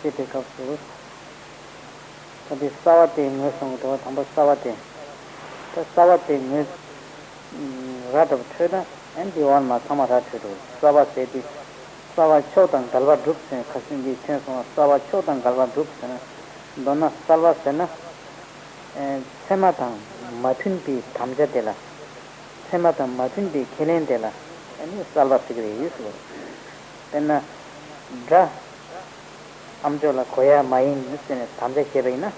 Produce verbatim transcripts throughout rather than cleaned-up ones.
ཅེས་པའི་སྐབས་སུ། ད་འདི་གསལ་བ་དེའི་ངོས་སོང་གི་འགྲོ་བ་དང་པོ་གསལ་བ་དེ། ད་གསལ་བ་དེའི་ངོས་ར་འདྲ་བ་འཕྲོད་ན་ཨན་འདི་བར་མ་ཚང་མ་ར་འཕྲོད་འགྲོ། གསལ་བ་ཟེར་དུས་གསལ་བ་ཕྱོགས་དང་འགལ་བ་སྒྲུབ་ཟེར་ཁ་སང་གི་ཁྱོད་སོང་བ། གསལ་བ་ཕྱོགས་དང་འགལ་བ་སྒྲུབ་ཟེར་ན། མདོར་ན་གསལ་བ་ཟེར་ན། ཨེ་ཚད་མ་དང་མ་མཐུན་པའི་དམ་བཅའ་དེ་ལ། ཚད་མ་དང་མ་མཐུན་པའི་ཁས་ལེན་དེ་ལ་ཨ་ནི་གསལ་བ་ཟེར་གྱི་རེད་ཟེར། དཔེར་ན། སྒྲ། ཨ་མཆོག་ལ་གོ་ཡ་མ་ཡིན་ཟེར་ནས་དམ་བཅའ་བཞེས་པ་ཡིན་ན།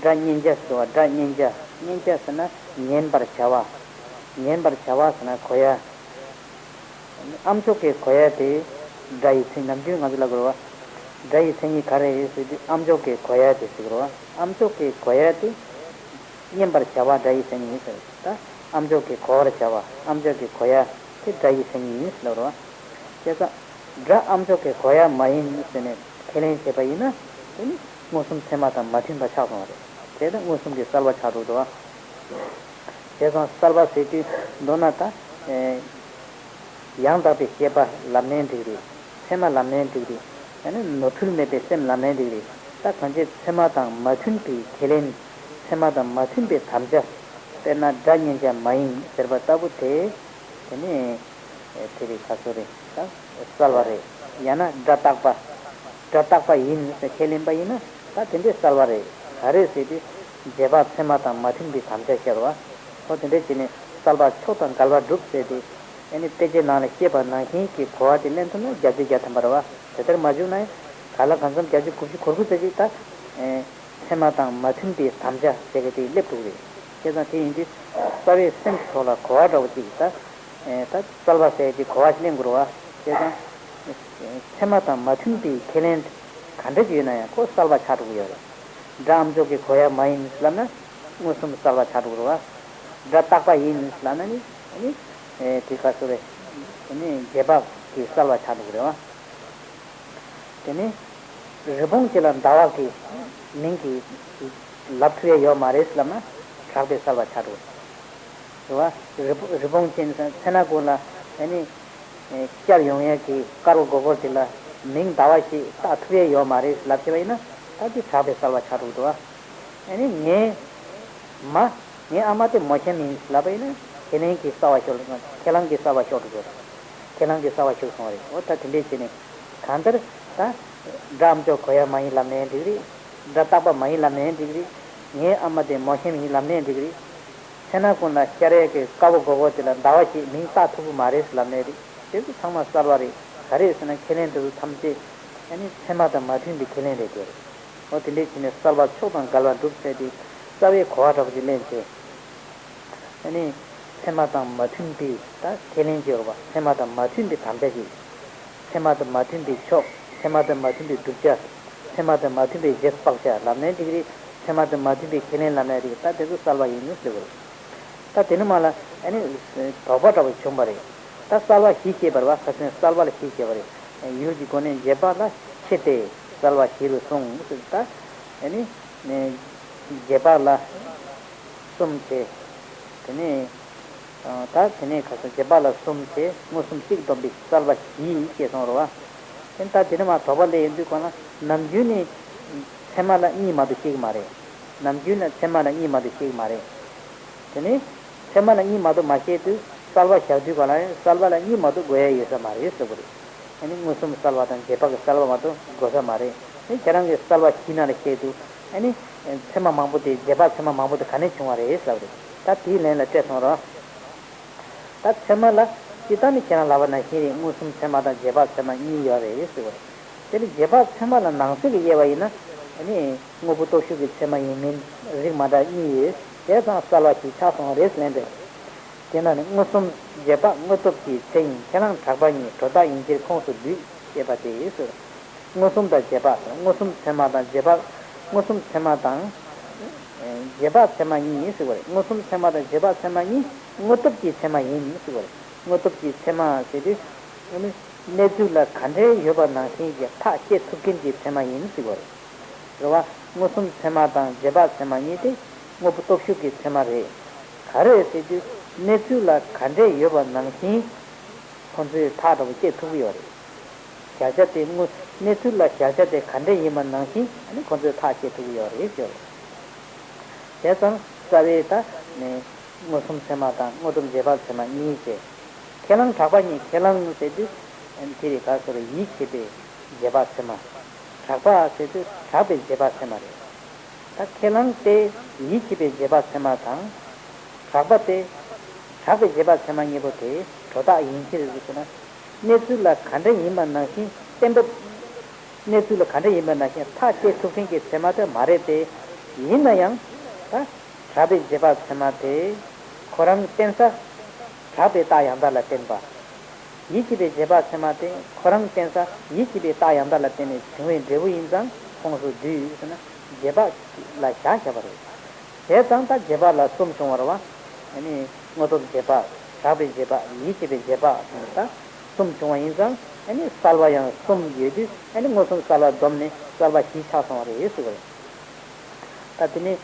སྒྲ་མཉན་བྱ་ཟེར་བ། སྒྲ་མཉན་བྱ། མཉན་བྱ་ཟེར་ན་ཉན་པར་བྱ་བ། ཉན་པར་བྱ་བ་ཟེར་ན་གོ་ཡ། ཨ་མཆོག་གི་གོ་ཡ་དེ་སྒྲ་ཡི་མཚན། ནམ་རྒྱུན་ང་ཚོ་ལ་གོ་བ། སྒྲ་ཡི་མཚན་ཉིད་ག་རེ་རེད་ཟེར་དུས་ཨ་མཆོག་གི་གོ་ཡ་དེ་ཟེར་གི་རེད་བ། ཨ་མཆོག་གི་གོ་ཡ་དེ་མཉན་པར་བྱ་བ་སྒྲ་ཡི་མཚན་ཉིད་ཟེར། ད་ཨ་མཆོག་གི་གོ་བར་བྱ་བ། ཨ་མཆོག་གི་གོ་ཡ་དེ་སྒྲ་ཡི་མཚན་ཉིད་ཡིན་ཟེར་ལབ་རེད་བ། བྱས་ཙང་སྒྲ་ཨ་མཆོག་གི་གོ་ཡ་མ་ཡིན་ཟེར་ནས་ཁས་ལེན་བྱས་པ་ཡིན་ན། དེ་ནི་མངོན་སུམ་ཚད་མ་དང་མ་མཐུན་པ་ཆགས་སོང་བ་རེད། དེ་ནི་མངོན་སུམ་གྱི་གསལ་བ་ཆགས་འགྲོ་འདུག་བ། བྱས་ཙང་གསལ་བ་ཟེར་དུས་མདོར་ན་ད། ཨེ། ཡང་དག་པའི་ཤེས་པ་ལབ་ནའི་འགྲིག་རེད། ཚད་མ་ལབ་ནའི་འགྲིག་རེད། ཡང་ན་ནོར་འཁྲུལ་མེད་པའི་སེམས་ལབ་ནའི་འགྲིག་རེད། ད་གང་ཅི་ཚད་མ་དང་མ་མཐུན་པའི་ཁས་ལེན། ཚད་མ་དང་མ་མཐུན་པའི་དམ་བཅའ། དཔེར་ན་སྒྲ་མཉན་བྱ་མ་ཡིན་ཟེར་བ་ལྟ་བུ་དེ། དེ་ནི། དེ་རིགས་ཁ་སོ་རེད། ད་གསལ་བ་རེད། ཡང་ན་སྒྲ་རྟག་པ། སྒྲ་རྟག་པ་ཡིན་ཟེར་ཁས་ལེན་པ་ཡིན་ན། ད་དེ་འདྲའི་གསལ་བ་རེད། ག་རེ་ཟེར་དུས། རྗེས་དཔག་ཚད་མ་དང་མ་མཐུན་པའི་དམ་བཅའ་བཞག་པ། ཧོ་དེ་འདྲ་བྱས་ནས་གསལ་བ་ཕྱོགས་དང་འགལ་བ་སྒྲུབ་ཟེར་ཏེ། ཨ་ནི་དཔེ་ཆའི་ནང་ལ་བཤད་པ་ནང་བཞིན་གྱི་གོ་བ་དེ་ལེན་ཐུབ་ན་བརྒྱ་ཆ་བརྒྱ་ཐམ་པ་རེད་བ། དེ་ལྟར་མ་བྱུང་ན་ཡང་ག་ལ་གང་འཚམ་བརྒྱད་ཅུ་དགུ་བཅུ་གོ་དགུ་ཙམ་ཞིག་ད། ཨེ། ཚད་མ་དང་མ་མཐུན་པའི་དམ་བཅའ་ཟེར་གྱི་དེ་སླེབས་འགྲོ་གི་རེད། བྱས་ཙང་དེ་ཡིན་དུས་རྩ་བའི་སེམས་ཀྱི་ཐོག་ལ་གོ་བ་འདྲ་བོ་ཅིག་ད། ཨེ། ད་གསལ་བ་ཟེར་གྱི་གོ་བ་ཞིག་ལེན་དགོས་རེད་བ། བྱས་ཙང་། ཚད་མ་དང་མ་མཐུན་པའི་ཁས་ལེན་ག་འདྲ་ཅིག་ཡོད་ན་ཡང་ཁོ་གསལ་བ་ཆགས་འགྲོ་གི་ཡོད་རེད། སྒྲ་ཨ་མཆོག་གི་གོ་ཡ་མ་ཡིན་ལབ་ན་མངོན་སུམ་གསལ་བ་ཆགས་འགྲོ་གི་རེད་བ། སྒྲ་རྟག་པ་ཡིན་ལབ་ན་ནི་ནི་དེ་ག་སོ་རེད། དེ་ནི་རྗེས་དཔག་གི་གསལ་བ་ཆགས་འགྲོ་གི་རེད་བ། དེ་ནི་རི་བོང་ཅིག་ལ་ཟླ་བ་གི་མིང་གི་ལབ་ཐུབ་ཡ་ཡོད་མ་རེད་ལབ་ན་གྲགས་པའི་གསལ་བ་ཆགས་འགྲོ། རེད་བ། རི་བོ་རི་བོང་ཅན་ཚེ་ན་ཀུན་ལ་ཨ་ནི། ཨེ། བསྐྱར་ཡོང་ཡས་ཀྱི་དཀར་པོ་སྒོར་སྒོར་དེ་ལ་མིང་ཟླ་བ་ཞིག་བཏགས་ཐུབ་ཡས་ཡོད་མ་རེད་ལབ་བྱས་པ་ཡིན་ན་ད་འདི་གྲགས་པའི་གསལ་བ་ཆགས་འགྲོ་འདུག་བ། ཨ་ནི་ངའི་མ། ངའི་ཨ་མ་དེ་མོ་གཤམ་ཡིན་ལབ་པ་ཡིན་ན་ཁས་ལེན་གྱི་གསལ་བ་ཤོར་འགྲོ། ཁས་བླངས་ཀྱི་གསལ་བ་ཤོར་འགྲོ་གི་རེད། ཁས་བླངས་ཀྱི་གསལ་བ་ཤོར་སོང་བ་རེད། འོ་ད་དེ་འདྲས་བྱས་ནས་གང་ལྟར་ད་སྒྲ་ཨ་མཆོག་གོ་ཡ་མ་ཡིན་ལབ་ནའི་འགྲིག་རེད། སྒྲ་རྟག་པ་མ་ཡིན་ལབ་ནའི་འགྲིག་རེད། ངའི་ཨ་མ་དེ་མོ་གཤམ་ཡིན་ལབ་ནའི་འགྲིག་རེད། ཚེ་ན་ཀུན་ལ་ཤར་ཡས་ཀྱི་དཀར་པོ་སྒོར་སྒོར་དེ་ལ་ཟླ་བ་ཞིག་མིང་བཏགས་ཐུབ་ཀྱི་མ་རེད་ཟེར་ལབ་ནའི་རེད། དེ་ཚོ་ཚང་མ་གསལ་བ་རེད། ག་རེ་ཟེར་ན་ཁས་ལེན་དེ་ཚོ་ཐམས་ཅད་ཨ་ནི་ཚད་མ་དང་མ་མཐུན་པའི་ཁས་ལེན་རེད་དེ། འོ་དེ་འདྲས་བྱས་ནས་གསལ་བ་ཕྱོགས་དང་འགལ་བ་སྒྲུབ་ཟེར་ཏེ་རྩ་བའི་གོ་བ་འདྲ་པོ་ཅིག་ལེན་བྱས། ཨ་ནི་ཚད་མ་དང་མ་མཐུན་པའི་ད་ཁས་ལེན་བྱེད་རོགས་པ། ཚད་མ་དང་མ་མཐུན་པའི་དམ་བཅའ་ཞིག་ཚད་མ་དང་མ་མཐུན་པའི་ཕྱོགས། ཚད་མ་དང་མ་མཐུན་པའི་བསྒྲུབ་བྱ། ཚད་མ་དང་མ་མཐུན་པའི་རྗེས་དཔག་བྱ་ལབ་ནའི་འགྲིག་རེད། ཚད་མ་དང་མ་མཐུན་པའི་ཁས་ལེན་ལབ་ནའི་འགྲིག་ད་དེ་ཚོ་གསལ་བ་ཡིན་ཟེར་བ་རེད། ད་དེ་ནི་མ་ལ་ཨ་ནི་དོགས་པ་འདྲ་པོ་བྱུང་བ་རེད། ད་གསལ་བ་བཞི་བཤད་པ་རེད་བ། ཁ་སང་གསལ་བ་ལ་བཞི་བཤད་པ་རེད། ཡུལ་གྱི་སྒོ་ནས་རྗེས་དཔག་ལ་ཕྱེ་སྟེ་གསལ་བ་བཞི་རུ་གསུངས་ཟེར། ད་ཨ་ནི་རྗེས་དཔག་ལ་གསུམ་བྱས། དེ་ནས་ད་དེ་ནས་ཁ་སང་རྗེས་དཔག་ལ་གསུམ་བྱས། མངོན་སུམ་གཅིག་སྡོམ་པའི་གསལ་བ་བཞི་བཤད་སོང་རེད་བ། དེ་ད་དེ་ནི་མ་དོགས་པ་སླེབས་ཡོང་དུས་གང་ལ་ནམ་རྒྱུན་ནི་ཚད་མ་ལ་གཉིས་མ་གཏོགས་བཤད་ཀྱི་མ་རེད། ནམ་རྒྱུན་ལ་ཚད་མ་ལ་གཉིས་མ་གཏོགས་བཤད་ཀྱི་མ་རེད། དེ་ནི་ཚད་མ་ལ་གཉིས་མ་གཏོགས་མ་བཤད་དུས་གསལ་བ་བཞག་དུས་གང་ལ་ཡང་གསལ་བ་ལ་གཉིས་མ་གཏོགས་དགོས་ཡ་ཡོད་ས་མ་རེད་ཟེར་བ་རེད། ཨ་ནི་མངོན་སུམ་གསལ་བ་དང་རྗེས་དཔག་གི་གསལ་བ་མ་གཏོགས་དགོས་ས་མ་རེད། ཨ་ནི་ཁྱེད་རང་གི་གསལ་བ་བཞི་ནང་ལ་བཤད་དུས་ཨ་ནི་ཚད་མ་མང་པོ་དེ་རྗེས་དཔག་ཚད་མ་མང་པོ་དེ་ག་ནས་བྱུང་བ་རེད་ཟེར་བ་རེད། ད་དེའི་ལན་ལ་སྤྲད་སོང་རོགས། ད་ཚད་མ་ལ་སྤྱིར་བཏང་ནི་ཁྱེད་རང་ལབ་པ་ནང་བཞིན་རེད། མངོན་སུམ་ཚད་མ་དང་རྗེས་དཔག་ཚད་མ་གཉིས་ཡོད་རེད་ཟེར་བ་རེད། དེ་ནི་རྗེས་དཔག་ཚད་མ་ལ་ནང་གསེས་ཀྱི་དབྱེ་བ་ཡིན་ན། ཨ་ནི་དངོས་པོ་སྟོབས་ཞུགས་ཀྱི་ཚད་མ་ཡིན་མིན་རིགས་མ་འདྲ་གཉིས་ཡོད། དེ་ཙམ་གསལ་བ་ཞིག་ཆགས་སོང་བ་རེད་ལན་རེད། དེས་ན་ནི་མངོན་སུམ་རྗེས་དཔག་དངོས་སྟོབས་ཀྱི་ཚད་ཡིན། ཁས་བླངས་གྲགས་པ་གཉིས་སྒྲོ་བཏགས་ཡིན་ཕྱིར་ཁོངས་སུ་འདུས་ཞེས་པ་སྟེ་ཟེར། མངོན་སུམ་དང་རྗེས་དཔག་ཟེར། མངོན་སུམ་ཚད་མ་དང་རྗེས་དཔག་མངོན་སུམ་ཚད་མ་དང་། རྗེས་དཔག་ཚད་མ་གཉིས་ཟེར་བ་རེད། མངོན་སུམ་ཚད་མ་དང་རྗེས་དཔག་ཚད་མ་གཉིས་དངོས་སྟོབས་ཀྱི་ཚད་མ་ཡིན་ཟེར་བ་རེད། དངོས་སྟོབས་ཀྱི་ཚད་མ་ཟེར་དུས། གནས་ཚུལ་ལ་ག་འདྲའི་ཡོད་པ་ནང་བཞིན་གྱི་མཐའ་དཔྱད་ཐུབ་མཁན་གྱི་ཚད་མ་ཡིན་ཟེར་བ་རེད། རེད་བ། མངོན་སུམ་ཚད་མ་དང་རྗེས་དཔག་ཚད་མ་གཉིས་དེ་དངོས་པོ་སྟོབས་ཞུགས་ཀྱི་ཚད་མ་རེད། ག་རེ་ཟེར་དུས་གནས་ཚུལ་ལ་ག་འདྲས་ཡོད་པ་ནང་བཞིན་ཁོང་ཚོས་ཐག་འདྲ་པོ་བཅད་ཐུབ་ཀྱི་ཡོད་རེད། བྱ་བྱ་དེ་དངོས་ གནས་ཚུལ་ལ་བཞག་བྱ་དེ་ག་འདྲ་ཡིན་པ་ནང་བཞིན་ཨ་ནི་ཁོང་ཚོས་ཐག་བཅད་ཐུབ་ཀྱི་ཡོད་རེད་ཟེར། བྱས་ཙང་རྩ་བའི་ད་ནི་མངོན་སུམ་ཚད་མ་དང་དངོས་སྟོབས་རྗེས་དཔག་ཚད་མ་གཉིས་བྱས། ཁས་བླངས་གྲགས་པ་གཉིས། ཁས་བླངས་ཟེར་དུས་ཨ་ནི་དེ་རེད། ག་སོ་རེད། ཡིད་ཆེས་པའི་རྗེས་དཔག་ཚད་མ། གྲགས་པ་ཟེར་དུས་གྲགས་པའི་རྗེས་དཔག་ཚད་མ་རེད། ད་ཁས་བླངས་དེ་ཡིད་ཆེས་པའི་རྗེས་དཔག་ཚད་མ་དང་། གྲགས་པ་དེ་གྲགས་པའི་རྗེས་དཔག་ཚད་མ་གཉིས་པོ་དེ་སྒྲོ་བཏགས་ཡིན་གྱི་རེད་ཟེར་ན། གནས་ཚུལ་ལ་ག་འདྲ་ཡིན་པ་ནང་བཞིན་བསྟན་པ། གནས་ཚུལ་ལ་ག་འདྲ་ཡིན་པ་ནང་བཞིན་ཐག་བཅད་ཐུབ་མཁན་གྱི་ཚད་མ་དེ་མ་རེད་དེ། ཡིན་ན་ཡང་ད་གྲགས་པའི་རྗེས་དཔག་ཚད་མ་དེ་ཁོ་རང་བསྟན་ས་གྲགས་པའི་རྟགས་ཡང་དག་ལ་བརྟེན་པ། ཡིད་ཆེས་པའི་རྗེས་དཔག་ཚད་མ་དེ་ཁོ་རང་བསྟན་ས་ཡིད་ཆེས་པའི་རྟགས་ཡང་དག་ལ་བརྟེན་ནས་བྱུང་བའི་འབྲས་བུ་ཡིན་ཙང་ཁོངས་སུ་བསྡུས་ཟེར་ན་རྗེས་དཔག་ལ་བཞག་བཞག་པ་རེད། བྱས་ཙང་ད་རྗེས་དཔག་ལ་གསུམ་བྱུང་བ་རེད་བ། ཨ་ནི་དངོས་སྟོབས་རྗེས་དཔག་གྲགས་པའི་རྗེས་དཔག་ཡིད་ཆེས་པའི་རྗེས་དཔག་ཟེར་ནས་ད་གསུམ་བྱུང་བ་ཡིན་ཙང་ཨ་ནི་གསལ་བ་ཡང་གསུམ་ཡོད་དུས་ཨ་ནི་མངོན་སུམ་གསལ་བ་བསྡོམས་ནས་གསལ་བ་བཞི་ཆགས་སོང་བ་རེད་ཟེར་བ་རེད། ད་དེ་ནས་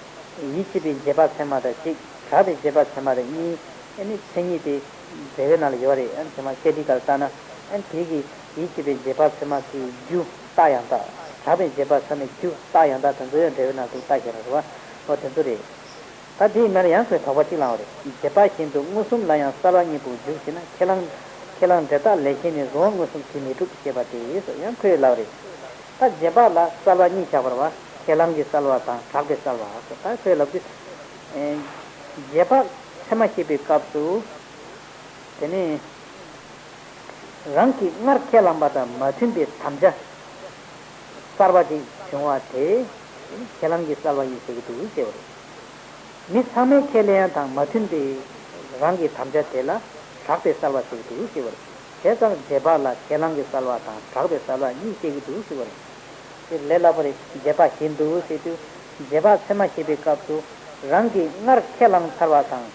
ཡིད་ཆེས་པའི་རྗེས་དཔག་ཚད་མ་དང་གཅིག་གྲགས་པའི་རྗེས་དཔག་ཚད་མ་དང་གཉིས། ཨ་ནི་མཚན་ཉིད་དེ་འགྲེལ་པའི་ནང་ལ་ཡོད་རེད། ཨ་ནི་ཚད་མ་ཁྱད་ཁྲིག་ག་ལ་ལྟ་ན། ཨ་ནི་དེ་གི་ཡིད་ཆེས་པའི་རྗེས་དཔག་ཚད་མ་གི་རྒྱུ་རྟགས་ཡང་དག་གྲགས་པའི་རྗེས་དཔག་ཚད་མའི་རྒྱུ་རྟགས་ཡང་དག་དེ་ཚོ་ཡང་འགྲེལ་པའི་ནང་དུ་ལྟ་བཞག་རེད་བ། འོ་དེ་ཚོ་རེད། ད་དེའི་མར་ཡང་ཁོས་དོགས་པ་གཅིག་བསླངས་པ་རེད། རྗེས་དཔག་བཞིན་དུ་མངོན་སུམ་ལ་ཡང་གསལ་བ་གཉིས་པོ་འཇུག་ཅེ་ན། ཁས་བླངས་ཁས་བླངས་འབྲས་རྟགས་ལས་གཞན་ནི་གཟུང་བ་མངོན་སུམ་གྱིས་མི་གྲུབ་ཅེས་པ་དེ་ཡིན་ཟེར་ཡང་ཁོས་ལབ་རེད། ད་རྗེས་དཔག་ལ་གསལ་བ་གཉིས་བཞག་པ་རེད་བ། ཁས་བླངས་ཀྱི་གསལ་བ་དང་གྲགས་པའི་གསལ་བ་ཟེར། ད་ཁོས་ལབ་དུས། ཨེ། རྗེས་དཔག་ཚད་མ་བཤད་པའི་སྐབས་སུ། དེ་ནས་རང་གིས་སྔར་ཁས་བླངས་པ་དང་མ་མཐུན་པའི་དམ་བཅའ་གསར་པ་ཅིག་བྱུང་བ་དེ་ཁས་བླངས་ཀྱི་གསལ་བ་ཡིན་ཟེར་གྱི་འདུག་ཅེས་པ་རེད། མི་ཚང་མས་ཁས་ལེན་ཡ་དང་མ་མཐུན་པའི་རང་གི་དམ་བཅའ་དེ་ལ་གྲགས་པའི་གསལ་བ་ཟེར་གྱི་འདུག་ཅེས་པ་རེད། བྱས་ཙང་རྗེས་དཔག་ལ་ཁས་བླངས་ཀྱི་གསལ་བ་དང་གྲགས་པའི་གསལ་བ་གཉིས་བཤད་ཀྱི་འདུག་ཟེར་བ་རེད། དེ་ལས་སླ་པོ་རེད། རྗེས་དཔག་བཞིན་དུ་ཟེར་དུས། རྗེས་དཔག་ཚད་མ་བཤད་པའི་སྐབས་སུ། རང་གིས་སྔར་ཁས་བླངས་ཚར་བ་དང་།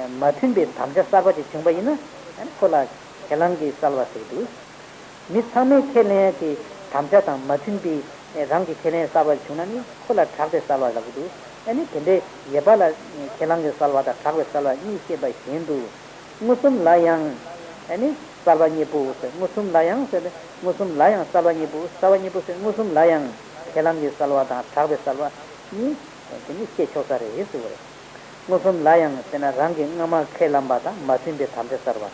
མ་མཐུན་པའི་དམ་བཅའ་གསར་པ་ཅིག་བྱུང་པ་ཡིན་ན། ཁོ་ལ་ཁས་བླངས་ཀྱི་གསལ་བ་ཟེར་གྱི་འདུག་མི་ཚང་མས་ཁས་ལེན་ཡ་གི་དམ་བཅའ་དང་མ་མཐུན་པའི་རང་གི་ཁས་ལེན་གསར་པ་བྱུང་ན་ནི་ཁོ་ལ་གྲགས་པའི་གསལ་བ་ལབ་ཀྱི་འདུག་ཨ་ནི་དེ་འདྲའི་རྗེས་དཔག་ལ་ཁས་བླངས་ཀྱི་གསལ་བ་དང་གྲགས་པའི་གསལ་བ་གཉིས་བཤད་པ་བཞིན་དུ། མངོན་སུམ་ལ་ཡང་། ཨ་ནི་གསལ་བ་གཉིས་པོ་ཟེར། མངོན་སུམ་ལ་ཡང་ཟེར་ཏེ་མངོན་སུམ་ལ་ཡང་གསལ་བ་གཉིས་པོ། གསལ་བ་གཉིས་པོ་ཟེར། མངོན་སུམ་ལ་ཡང་ཁས་བླངས་ཀྱི་གསལ་བ་དང་གྲགས་པའི་གསལ་བ་གཉིས་དེ་ནི་བཤད་ཆོག་ས་རེད་ཟེར་བ་རེད། མངོན་སུམ་ལ་ཡང་ཟེར་ན་རང་གིས་སྔ་མ་ཁས་བླངས་པ་དང་མ་མཐུན་པའི་དམ་བཅའ་གསར་བ།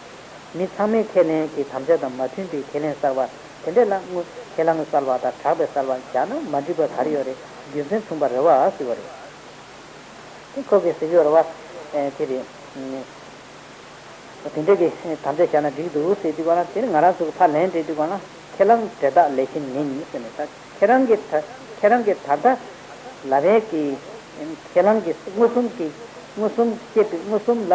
མི་ཚང་མས་ཁས་ལེན་གྱི་དམ་བཅའ་དང་མ་མཐུན་པའི་ཁས་ལེན་གསར་བ། དེ་འདྲ་ལ་དངོས་ཁས་བླངས་གསར་བ་དང་གྲགས་པའི་གསར་བ་བཞག་ན་མ་འགྲིག་པ་ག་རེ་ཡོད་རེད། རྒྱུ་མཚན་མཚུངས་པ་རེད་བ་ཟེར་བ་རེད། དེ་ཁོ་གིས་ཟེར་གྱི་ཡོད་རེད་བ། ཨེ་དེ་རེད། དེ་འདྲ་གི་དམ་བཅའ་བཞག་ན་འགྲིག་འདུག་ཟེར་དུས་ག་ལ་དེ་ནི་ང་རང་ཚོ་གི་ཕར་ལན་སྤྲད་དུས་ག་ལ་ཁས་བླངས་འབྲས་རྟགས་ལས་གཞན་མིན་ཟེར་ནས། ད་ཁྱེད་རང་གི་ད་ཁྱེད་རང་གི་ད་ལྟ་ལབ་པའི་གི་ཁས་བླངས་ཀྱི་མངོན་སུམ་གྱི་མངོན་སུམ་བཤད་པའི་མངོན་སུམ་ལ་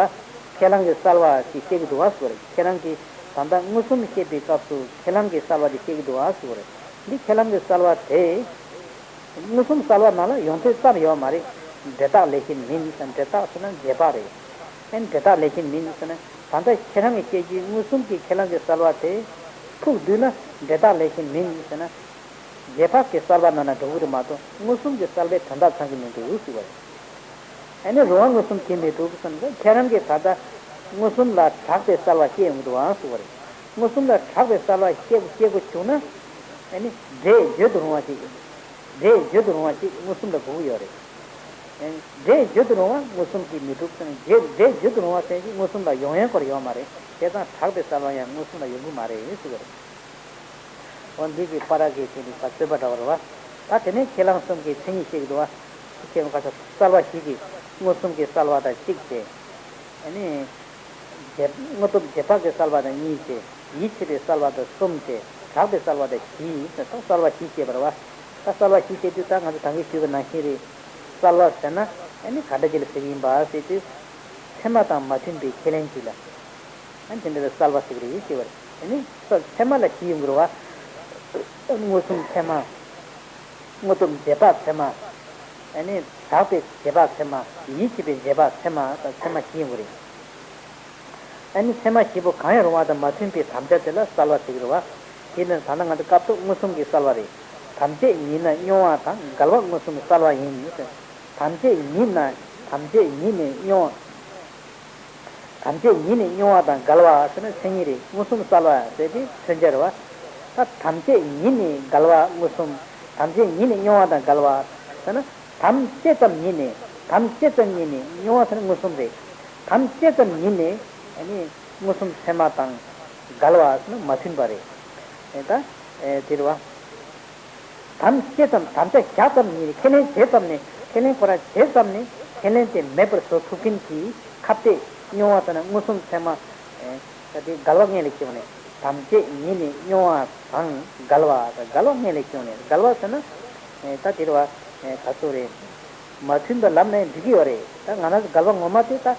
ཁས་བླངས་ཀྱི་གསལ་བ་ཞིག་བཤད་ཀྱི་འདུག་བ་ཟེར་བ་རེད། ཁྱེད་རང་གིས་ད་ལྟ་མངོན་སུམ་བཤད་པའི་སྐབས་སུ་ཁས་བླངས་ཀྱི་གསལ་བ་དེ་བཤད་ཀྱི་འདུག་བ་ཟེར་བ་རེད། འདི་ཁས་བླངས་ཀྱི་གསལ་བ་དེ། མངོན་སུམ་གསལ་བ་ནང་ལ་ཡོང་དུས་ཙམ་ཡོད་མ་རེད། འབྲས་རྟགས་ལས་གཞན་མིན་ཟེར། འབྲས་རྟགས་ཟེར་ན་རྗེས་དཔག་རེད། ཨེ་འབྲས་རྟགས་ལས་གཞན་མིན་ཟེར་ན་ད་ལྟ་ཁྱེད་རང་གིས་བཤད་རྒྱུའི་མངོན་སུམ་གྱི་ཁས་བླངས་ཀྱི་གསལ་བ་དེ་ཕུགས་བསྡུས་ན་འབྲས་རྟགས་ལས་གཞན་མིན་ཟེར་ན། རྗེས་དཔག་གི་གསལ་བ་ནང་ན་འགྲོ་གི་རེད་མ་གཏོགས་མངོན་སུམ་གྱི་གསལ་བའི་དོན་དག་ཚང་གི་མི་འདུག་ཟེར་བ་རེད། ཨ་ནི་རུང་བ་མངོན་སུམ་གྱིས་མི་གྲུབ་ཟེར་ན་ཁྱེད་རང་གིས་ད་ལྟ་མངོན་སུམ་ལ་གྲགས་པའི་གསལ་བ་བཤད་ཡོང་གི་འདུག་ཨང་ཟེར་བ་རེད། མངོན་སུམ་ལ་གྲགས་པའི་གསལ་བ་བཤད་དགོས་བཤད་དགོས་བྱུང་ན། ཨ་ནི་འབྲས་བརྗོད་དུ་རུང་བ་ཅིག་འབྲས་བརྗོད་དུ་རུང་བ་ཅིག་མངོན་སུམ་ལ་དགོས་ཀྱི་ཡོད་རེད། ཨ་ནི་འབྲས་བརྗོད་དུ་རུང་བ་མངོན་སུམ་གྱིས་མི་གྲུབ་ཟེར་ན་འབྲས་བརྗོད་དུ་རུང་བ་ཟེར་གྱི་མངོན་སུམ་ལ་ཡོང་ཡ་སྐོར་ཡོད་མ་རེད། བྱས་ཙང་གྲགས་པའི་གསལ་བ་ཡང་མངོན་སུམ་ལ་ཡོང་གི་མ་རེད་ཟེར་བ་རེད། འོ་འདི་གི་པར་གྱི་དེ་ནི་ཕར་རྩོད་པ་འདྲ་བ་རེད་བ། ད་དེ་ནས་ཁས་བླངས་གསུམ་གྱི་མཚན་ཉིད་བཤད་ཀྱི་འདུག་བ། ཁྱེད་ཀྱི་གསལ་བ་བཞི་གི་མངོན་སུམ་གྱི་གསལ་བ་དང་གཅིག་བྱས། ཨ་ནི། རྗེས་དངོས་སྟོབས་རྗེས་དཔག་གི་གསལ་བ་དང་གཉིས་བྱས། ཡིད་ཆེས་པའི་གསལ་བ་དང་གསུམ་བྱས། གྲགས་པའི་གསལ་བ་དང་བཞི་ཡིན་ཟེར། ད་གསལ་བ་བཞི་བཤད་པ་རེད་བ། ད་གསལ་བ་བཞི་བཤད་དུས་ད་ང་ཚོ་ད་གིན་ཞུས་པ་ནང་བཞིན་རེད། གསལ་བ་ཟེར་ན་ཨ་ནི་ག་འདྲ་ཅིག་ལ་ཟེར་གྱི་ཡིན་པ་ཟེར་དུས། ཚད་མ་དང་མ་མཐུན་པའི་ཁས་ལེན་ཅིག་ལ། ཨ་ནི་དེ་འདྲ་ལ་གསལ་བ་ཟེར་གྱི་རེད་ཞེས་པ་རེད། ཨ་ནི་ཚད་མ་ལ་བཞི་ཡོང་གི་རེད་བ། མངོན་སུམ་ཚད་མ། དངོས་སྟོབས་རྗེས་དཔག་ཚད་མ། ཨ་ནི་གྲགས་པའི་རྗེས་དཔག་ཚད་མ། ཡིད་ཆེས་པའི་རྗེས་དཔག་ཚད་མ་དང་ཚད་མ་བཞི་ཡོང་གི་རེད། ཨ་ནི་ཚད་མ་བཞི་པོ་གང་ཡང་རུང་བ་དང་མ་མཐུན་པའི་དམ་བཅའ་དེ་ལ་གསལ་བ་ཟེར་གྱི་རེད་བ། དེ་ནི་ད་ལྟ་ང་ཚོ་སྐབས་ཐོག་མངོན་སུམ་གྱི་གསལ་བ་རེད། ཐམས་ཅད་ཉིད་ན་སྙོམས་པ་དང་འགལ་བ་མངོན་སུམ་གྱི་གསལ་བ་ཡིན། ཐམས་ཅད་ཉིད་ན། ཐམས་ཅད་ཉིད་ནས་སྙོམས་པ། ཐམས་ཅད་ཉིད་ནས་སྙོམས་པ་དང་འགལ་བ་ཟེར་ན་མཚན་ཉིད་རེད། མངོན་སུམ་གསལ་བ་ཟེར་དེ་མཚོན་བྱ་རེད་བ། ད་ཐམས་ཅད་ཉིད་ནས་འགལ་བ་མངོན་སུམ། ཐམས་ཅད་ཉིད་ནས་མྱོང་བ་དང་འགལ་བ་ཟེར་ན། ཐམས་ཅད་ཙམ་ཉིད་ནས། ཐམས་ཅད་ཙམ་ཉིད་ནས་མྱོང་བ་ཟེར་ན་མངོན་སུམ་རེད། ཐམས་ཅད་ཙམ་ཉིད་ནས་ཨ་ནི་མངོན་སུམ་ཚད་མ་དང་འགལ་བ་ཟེར་ན་མ་མཐུན་པ་རེད། ཨེ་ད་ཨེ་དེ་རེད་བ། ཐམས་ཅད་ཙམ། དམ་བཅའ་བཞག་ཙམ་ཉིད་ནས། ཁས་ལེན་བྱས་ཙམ་ནས། ཁས་ལེན་ཁོ་རང་བྱས་ཙམ་ནས་ཁས་ལེན་དེ་མེད་པར་བཟོ་ཐུབ་མཁན་གྱི་ཁ་གཏད་མྱོང་བ་ཟེར་ན་མངོན་སུམ་ཚད་མ། ཨེ་ད་དེ་འགལ་བ་སྔོན་ལ་ཁེལ་བ་ནས། ཐམས་ཅད་ཉིད་ནས་མྱོང་བ་དང་འགལ་བ། ད་འགལ་བ་སྔོན་ལ་ཁེལ་བ་ནས། འགལ་བ་ཟེར་ན་ཨེ་ད་དེ་རེད་བ། ཨེ་ད་ཚོ་རེད། མ་མཐུན་པ་ལབ་ནའི་འགྲིག་གི་ཡོད་རེད། ད་ང་རང་ཚོ་འགལ་བ་ངོ་མ་དེ་ད།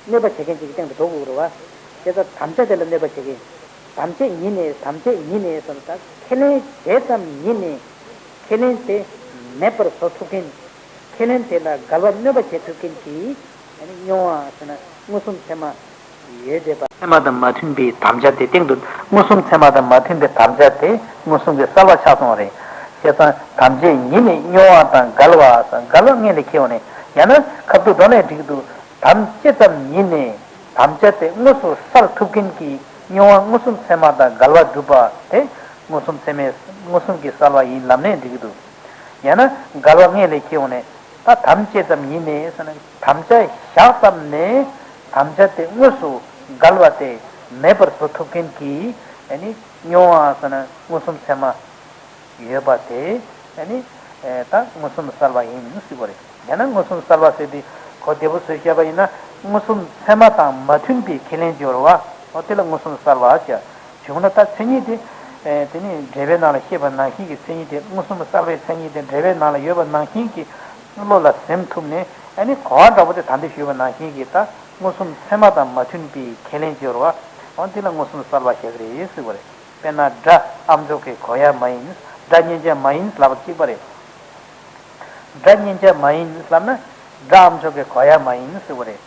གནོད་པ་བྱེད་མཁན་ཅིག་གི་སྟེང་དུ་འགྲོ་དགོས་རེད་བ། དེ་ལྟར་དམ་བཅའ་དེ་ལ་གནོད་པ་བྱེད་མཁན། ཐམས་ཅད་ཉིད་ནས། ཐམས་ཅད་ཉིད་ནས་ཟེར་ད། ཁས་ལེན་བྱས་ཙམ་ཉིད་ནས་ཁས་ལེན་དེ་མེད་པར་བཟོ་ཐུབ་མཁན། ཁས་ལེན་དེ་ལ་འགལ་བ་གནོད་པ་བྱེད་ཐུབ་མཁན་གྱི་ཨ་ནི་མྱོང་བ་ཟེར་ན་མངོན་སུམ་ཚད་མ་ཡོད་བསྡད་པ། ཚད་མ་དང་མ་མཐུན་པའི་དམ་བཅའ་དེ་སྟེང་དུ། མངོན་སུམ་ཚད་མ་དང་མ་མཐུན་པའི་དམ་བཅའ་དེ་མངོན་སུམ་གྱི་གསལ་བ་ཆགས་སོང་བ་རེད། བྱས་ཙང་ཐམས་ཅད་ཉིད་ནས་མྱོང་བ་དང་འགལ་བ། འགལ་བ་སྔོན་ལ་ཁེལ་བ་ནས། ཡང་ན་ཁ་ཐུག་འགྲོ་ནའི་འགྲིག་འདུག་ཐམས་ཅད་ཙམ་ཉིད་ནས་དམ་བཅའ་དེ་དངོས་སུ་གསལ་ཐུབ་མཁན་གྱི་མྱོང་བ་མངོན་སུམ་ཚད་མ་དང་འགལ་བ་སྒྲུབ་པ་དེ་མངོན་སུམ་ཚད་མས། མངོན་སུམ་གྱི་གསལ་བ་ཡིན་ལབ་ནའི་འགྲིག་གི་འདུག་ཡང་ན་འགལ་བ་སྔོན་ལ་ཁེལ་བ་ནས། ད་ཐམས་ཅད་ཙམ་ཉིད་ནས་ཟེར་ན། དམ་བཅའ་བཞག་ཙམ་ནས་དམ་བཅའ་དེ་དངོས་སུ་འགལ་བ་དེ་མེད་པར་བཟོ་ཐུབ་མཁན་གྱི་ཨ་ནི་མྱོང་བ་ཟེར་ན་མངོན་སུམ་ཚད་མ་ཡོད་པ་དེ་ཨ་ནི་ཨེ་ད་མངོན་སུམ་གསལ་བ་ཡིན་ཟེར་བ་རེད། ཡང་ན་མངོན་སུམ་གསལ་བ་ཟེར་དུས་གོ་བདེ་པོ་བཟོས་བཤད་པ་ཡིན་ན། མངོན་སུམ་ཚད་མ་དང་མ་མཐུན་པའི་ཁས་ལེན་སྦྱོར་བ། འོ་དེ་ལ་མངོན་སུམ་གསལ་བ་ཟེར། བྱུང་ན་ད་མཚན་ཉིད་དེ། ཨེ་དེ་ནི་འགྲེལ་པའི་ནང་ལ་བཤད་པ་ནང་བཞིན་གྱི་མཚན་ཉིད་དེ། མངོན་སུམ་གསལ་བའི་མཚན་ཉིད་དེ་འགྲེལ་པའི་ནང་ལ་ཡོད་པ་ནང་བཞིན་གྱི་བློ་ལ་ཟིན་ཐུབ་ནས། ཨ་ནི་གོ་བ་འདྲ་པོ་དེ་ད་འདི་ཞུས་པ་ནང་བཞིན་གྱི་ད་མངོན་སུམ་ཚད་མ་དང་མ་མཐུན་པའི་ཁས་ལེན་སྦྱོར་བ། འོ་འདི་ལ་མངོན་སུམ་གསལ་བ་ཞེས་རེད་ཟེར་བ་རེད། དཔེར་ན་སྒྲ་ཨ་མཆོག་གི་གོ་ཡ་མ་ཡིན། སྒྲ་མཉན་བྱ་མ་ཡིན་ལབ་པ་གཅིག་པ་རེད། སྒྲ་མཉན་བྱ་མ་ཡིན་ལབ་ན། སྒྲ་ཨ་མཆོག་གི་གོ་ཡ་མ་ཡིན་ཟེར་བ་རེད།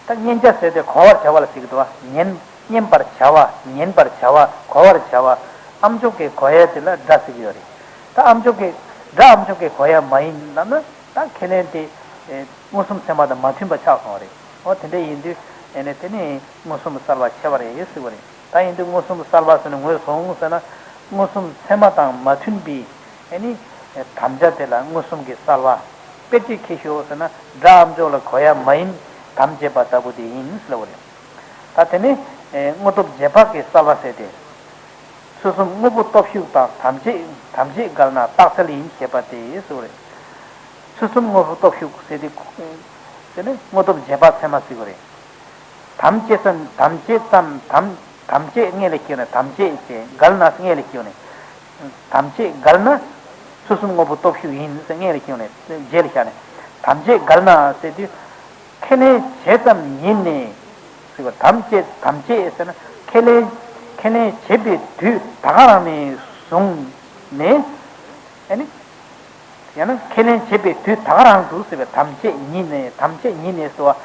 ད་མཉན་བྱ་ཟེར་དེ་གོ་བར་བྱ་བ་ལ་ཟེར་གྱི་འདུག་བ། མཉན། མཉན་པར་བྱ་བ། ཉན་པར་བྱ་བ། གོ་བར་བྱ་བ། ཨ་མཆོག་གི་གོ་ཡ་དེ་ལ་སྒྲ་ཟེར་གྱི་ཡོད་རེད། ད་ཨ་མཆོག་གི། སྒྲ་ཨ་མཆོག་གི་གོ་ཡ་མ་ཡིན་ལབ་ན། ད་ཁས་ལེན་དེ་ཨེ་མངོན་སུམ་ཚད་མ་དང་མ་མཐུན་པ་ཆགས་སོང་བ་རེད། འོ་དེ་འདྲ་ཡིན་དུས་ཨེ་ནས་དེ་ནི་མངོན་སུམ་གསལ་བ་ཆེ་བ་རེད་ཟེར་བ་རེད། ད་ཡིན་དུས་མངོན་སུམ་གསལ་བ་ཟེར་ནས་ངོས་བཟུང་ཟེར་ན། མངོན་སུམ་ཚད་མ་དང་མ་མཐུན་པའི་ཨེ་ནི་དམ་བཅའ་དེ་ལ་མངོན་སུམ་གྱི་གསལ་བ། དཔེ་ཅིག་ཁྱེར་ཤོག་ཟེར་ན། སྒྲ་ཨ་མཆོག་ལ་གོ་ཡ་མ་ཡིན། དམ་བཅས་པ་ལྟ་བུ་དེ་ཡིན་ཟེར་བ་རེད། ད་དེ་ནི་ཨེ་དངོས་སྟོབས་རྗེས་དཔག་གི་གསལ་བ་ཟེར་ཏེ། ཚུལ་གསུམ་དངོས་པོ་སྟོབས་ཞུགས་དང་། དམ་བཅས། དམ་བཅས་འགལ་ན་རྟགས་གསལ་ཡིན་ཞེས་པ་སྟེ་ཟེར་བ་རེད། ཚུལ་གསུམ་དངོས་པོ་སྟོབས་ཞུགས་ཟེར་ཏེ། དེ་ནི་དངོས་སྟོབས་རྗེས་དཔག་ཚད་མ་ཟེར་བ་རེད། དམ་བཅས་ཙམ། དམ་བཅས་ཙམ། དམ། དམ་བཅས་སྔོན་ལ་ཁེལ་ནས་དམ་བཅས་བྱས། འགལ་ན་སྔོན་ལ་ཁེལ་ནས། དམ་བཅས་འགལ་ན་ཚུལ་གསུམ་དངོས་པོ་སྟོབས་ཞུགས་ཡིན་ཟེར་སྔོན་ལ་ཁེལ་ནས་རྗེས་ལ་བཞག་ནས། དམ་བཅས་འགལ་ན་ཟེར་དུས། ཁས་ལེན་བྱས་ཙམ་ཉིད་ནས་ཟེར་བ། དམ་བཅས། དམ་བཅས་ཟེར་ན་ཁས་ལེན། ཁས་ལེན་བྱེད་པའི་དུས་ད་ག་རང་ནས་བཟུང་ནས། ཨ་ནི། ཡང་ན་ཁས་ལེན་བྱེད་པའི་དུས་ད་ག་རང་དུ་ཟེར་བའི་དམ་བཅས་ཉིད་ནས། དམ་བཅས་ཉིད་ནས་ཟེར་བ།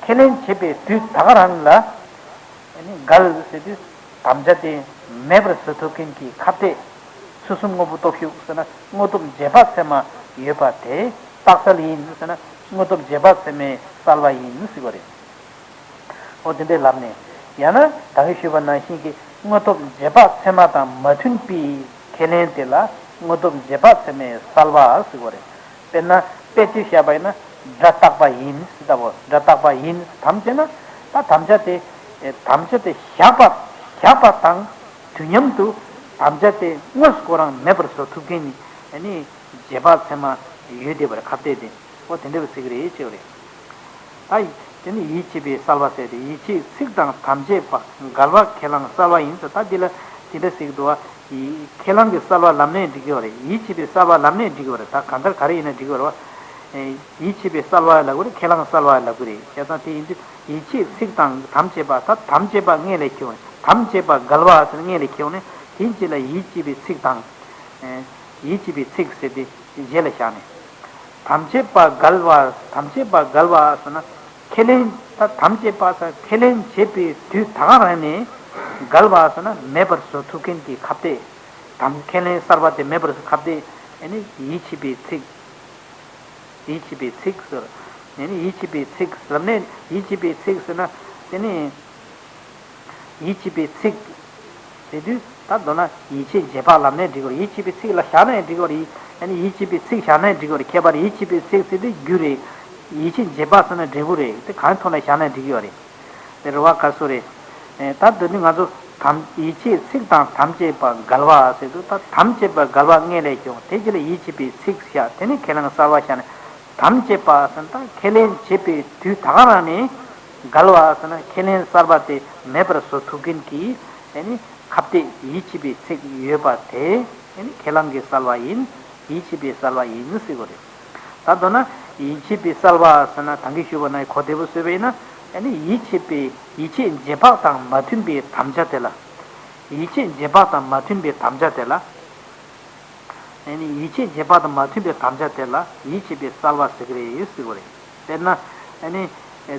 ཁས་ལེན་བྱེད་པའི་དུས་ད་ག་རང་ལ། ཨ་ནི་འགལ་ཟེར་དུས། དམ་བཅའ་དེ་མེད་པར་བཟོ་ཐུབ་མཁན་གྱི་ཁ་གཏད། ཚུལ་གསུམ་དངོས་པོ་སྟོབས་ཞུགས་ཟེར་ན་དངོས་སྟོབས་རྗེས་དཔག་ཚད་མ་ཡོད་པ་དེ་རྟགས་གསལ་ཡིན་ཟེར་ན། དངོས་སྟོབས་རྗེས་དཔག་ཚད་མའི་གསལ་བ་ཡིན་ཟེར་བ་རེད། འོ་དེ་འདྲའི་ལབ་ནས། ཡང་ན་ད་གིན་ཞུས་པ་ནང་བཞིན་གྱི་དངོས་སྟོབས་རྗེས་དཔག་ཚད་མ་དང་མ་མཐུན་པའི་ཁས་ལེན་དེ་ལ་དངོས་སྟོབས་རྗེས་དཔག་ཚད་མའི་གསལ་བ་ཟེར་བ་རེད། དཔེར་ན་དཔེ་ཅིག་བཞག་པ་ཡིན་ན། སྒྲ་རྟག་པ་ཡིན་ཟེར་ལྟ་བུ། སྒྲ་རྟག་པ་ཡིན། དམ་བཅས་ན། ད་དམ་བཅའ་དེ། ཨེ་དམ་བཅའ་དེ་བཞག་པ། བཞག་པ་དང་དུས་མཉམ་དུ་དམ་བཅའ་དེ་དངོས་སུ་ཁོ་རང་མེད་པར་བཟོ་ཐུབ་མཁན་ནི་ཨ་ནི་རྗེས་དཔག་ཚད་མ་ཡོད་བསྡད་པ་རེད། ཁ་གཏད་དེ། འོ་དེ་འདྲ་བའི་ཚིག་རེད་ཅེས་པ་རེད། ད་དེ་ནི་ཡིད་ཆེས་པའི་གསལ་བ་ཟེར་ཏེ། ཡིད་ཆེས་ཚིག་དང་དམ་བཅས་པ། འགལ་བ་ཁས་བླངས་གསལ་བ་ཡིན་ཟེར། ད་འདི་ལ་དེ་འདྲ་ཟེར་གྱི་འདུག་བ། ཡི་ཁས་བླངས་ཀྱི་གསལ་བ་ལབ་ནའི་འགྲིག་གི་ཡོད་རེད། ཡིད་ཆེས་པའི་གསལ་བ་ལབ་ནའི་འགྲིག་གི་ཡོད་རེད། ད་གང་ལྟར་ག་རེ་ཡིན་ན་འགྲིག་གི་ཡོད་རེད་བ། ཡིད་ཆེས་པའི་གསལ་བ་ལབ་དགོས་རེད། ཁས་བླངས་གསལ་བ་ལབ་དགོས་རེད། བྱས་ཙང་དེ་ཡིན་དུས་ཡིད་ཆེས་ཚིག་དང་དམ་བཅས་པ། ད་དམ་བཅས་པ་སྔོན་ལ་ཁེལ་བ་ནས། དམ་བཅས་པ་འགལ་བ་ཟེར་སྔོན་ལ་ཁེལ་བ་ནས། དེའི་རྗེས་ལ་ཡིད་ཆེས་པའི་ཚིག་དང་། ཡིད་ཆེས་པའི་ཚིག་ཟེར་ཏེ་རྗེས་ལ་བཞག་ནས། དམ་བཅས་པ་འགལ་བ། དམ་བཅས་པ་འགལ་བ་ཟེར་ན། ཁས་ལེན། ད་དམ་བཅས་པ་ཟེར་ཁས་ལེན་བྱེད་པའི་དུས་ད་ག་རང་ནས། འགལ་བ་ཟེར་ན་མེད་པར་བཟོ་ཐུབ་མཁན་གྱི་ཁ་གཏད། དམ། ཁས་ལེན་གསར་པ་དེ་མེད་པར་བཟོ་ཁ་གཏད། ཨ་ནི་ཡིད་ཆེས་པའི་ཚིག་ཡིད་ཆེས་པའི་ཚིག་ཟེར། ཨ་ནི་ཡིད་ཆེས་པའི་ཚིག་ལབ་ནས། ཡིད་ཆེས་པའི་ཚིག་ཟེར་ན། དེ་ནི་ཡིད་ཆེས་པའི་ཚིག་ཟེར་དུས། ད་མདོར་ན་ཡིད་ཆེས་རྗེས་དཔག་ལབ་ནའི་འགྲིག་གི་རེད། ཡིད་ཆེས་པའི་ཚིག་ལ་བཞག་ནའི་འགྲིག་གི་རེད། ཨ་ནི་ཡིད་ཆེས་པའི་ཚིག་བཞག་ནའི་འགྲིག་གི་རེད། ཁྱད་པར་ཡིད་ཆེས་པའི་ཚིག་ཟེར་དུས་རྒྱུ་རེད། ཡིད་ཆེས་རྗེས་དཔག་ཟེར་ན་འབྲས་བུ་རེད། དེ་གང་ཐོག་ནས་བཞག་ནའི་འགྲིག་གི་ཡོད་རེད། དེ་རེད་བ། ག་སུ་རེད། ཨེ། ད་འདི་ནི་ང་ཚོ་དམ་ཡིད་ཆེས་ཚིག་དང་དམ་བཅས་པ་འགལ་བ་ཟེར་དུས། ད་དམ་བཅས་པ་འགལ་བ་སྔོན་ལས་བྱུང་། དེ་རྗེས་ལ་ཡིད་ཆེས་པའི་ཚིག་བཞག་དེ་ནས་ཁས་ལེན་གསར་བ་བཞག་ནས། དམ་བཅས་པ་ཟེར་ན་ད་ཁས་ལེན་བྱེད་པའི་དུས་ད་ག་རང་ནས་འགལ་བ་ཟེར་ན། ཁས་ལེན་གསར་བ་དེ་མེད་པར་བཟོ་ཐུབ་མཁན་གྱི་ཨེ་ནི་ཁ་གཏད་ཡིད་ཆེས་པའི་ཚིག་ཡོད་པ་དེ་ཨེ་ནི་ཁས་བླངས་ཀྱི་གསར་བ་ཡིན། ཡིད་ཆེས་པའི་གསར་བ་ཡིན་ཟེར་དགོས་རེད། ད་མདོར་ན་ཡིད་ཆེས་པའི་གསར་བ་ཟེར་ན་ད་གིན་ཞུས་པ་ནང་གོ་བདེ་པོ་བཟོས་པ་ཡིན་ན། ཨེ་ནི་ཡིད་ཆེས་པའི་ཡིད་ཆེས་རྗེས་དཔག་དང་མ་མཐུན་པའི་དམ་བཅའ་དེ་ལ། ཡིད་ཆེས་རྗེས་དཔག་དང་མ་མཐུན་པའི་དམ་བཅའ་དེ་ལ། ཨེ་ནི་ཡིད་ཆེས་རྗེས་དཔག་དང་མ་མཐུན་པའི་དམ་བཅའ་དེ་ལ་ཡིད་ཆེས་པའི་གསར་བ་ཟེར་གྱི་རེད་ཟེར་དགོས་རེད། དཔེར་ན། ཨེ་ནི།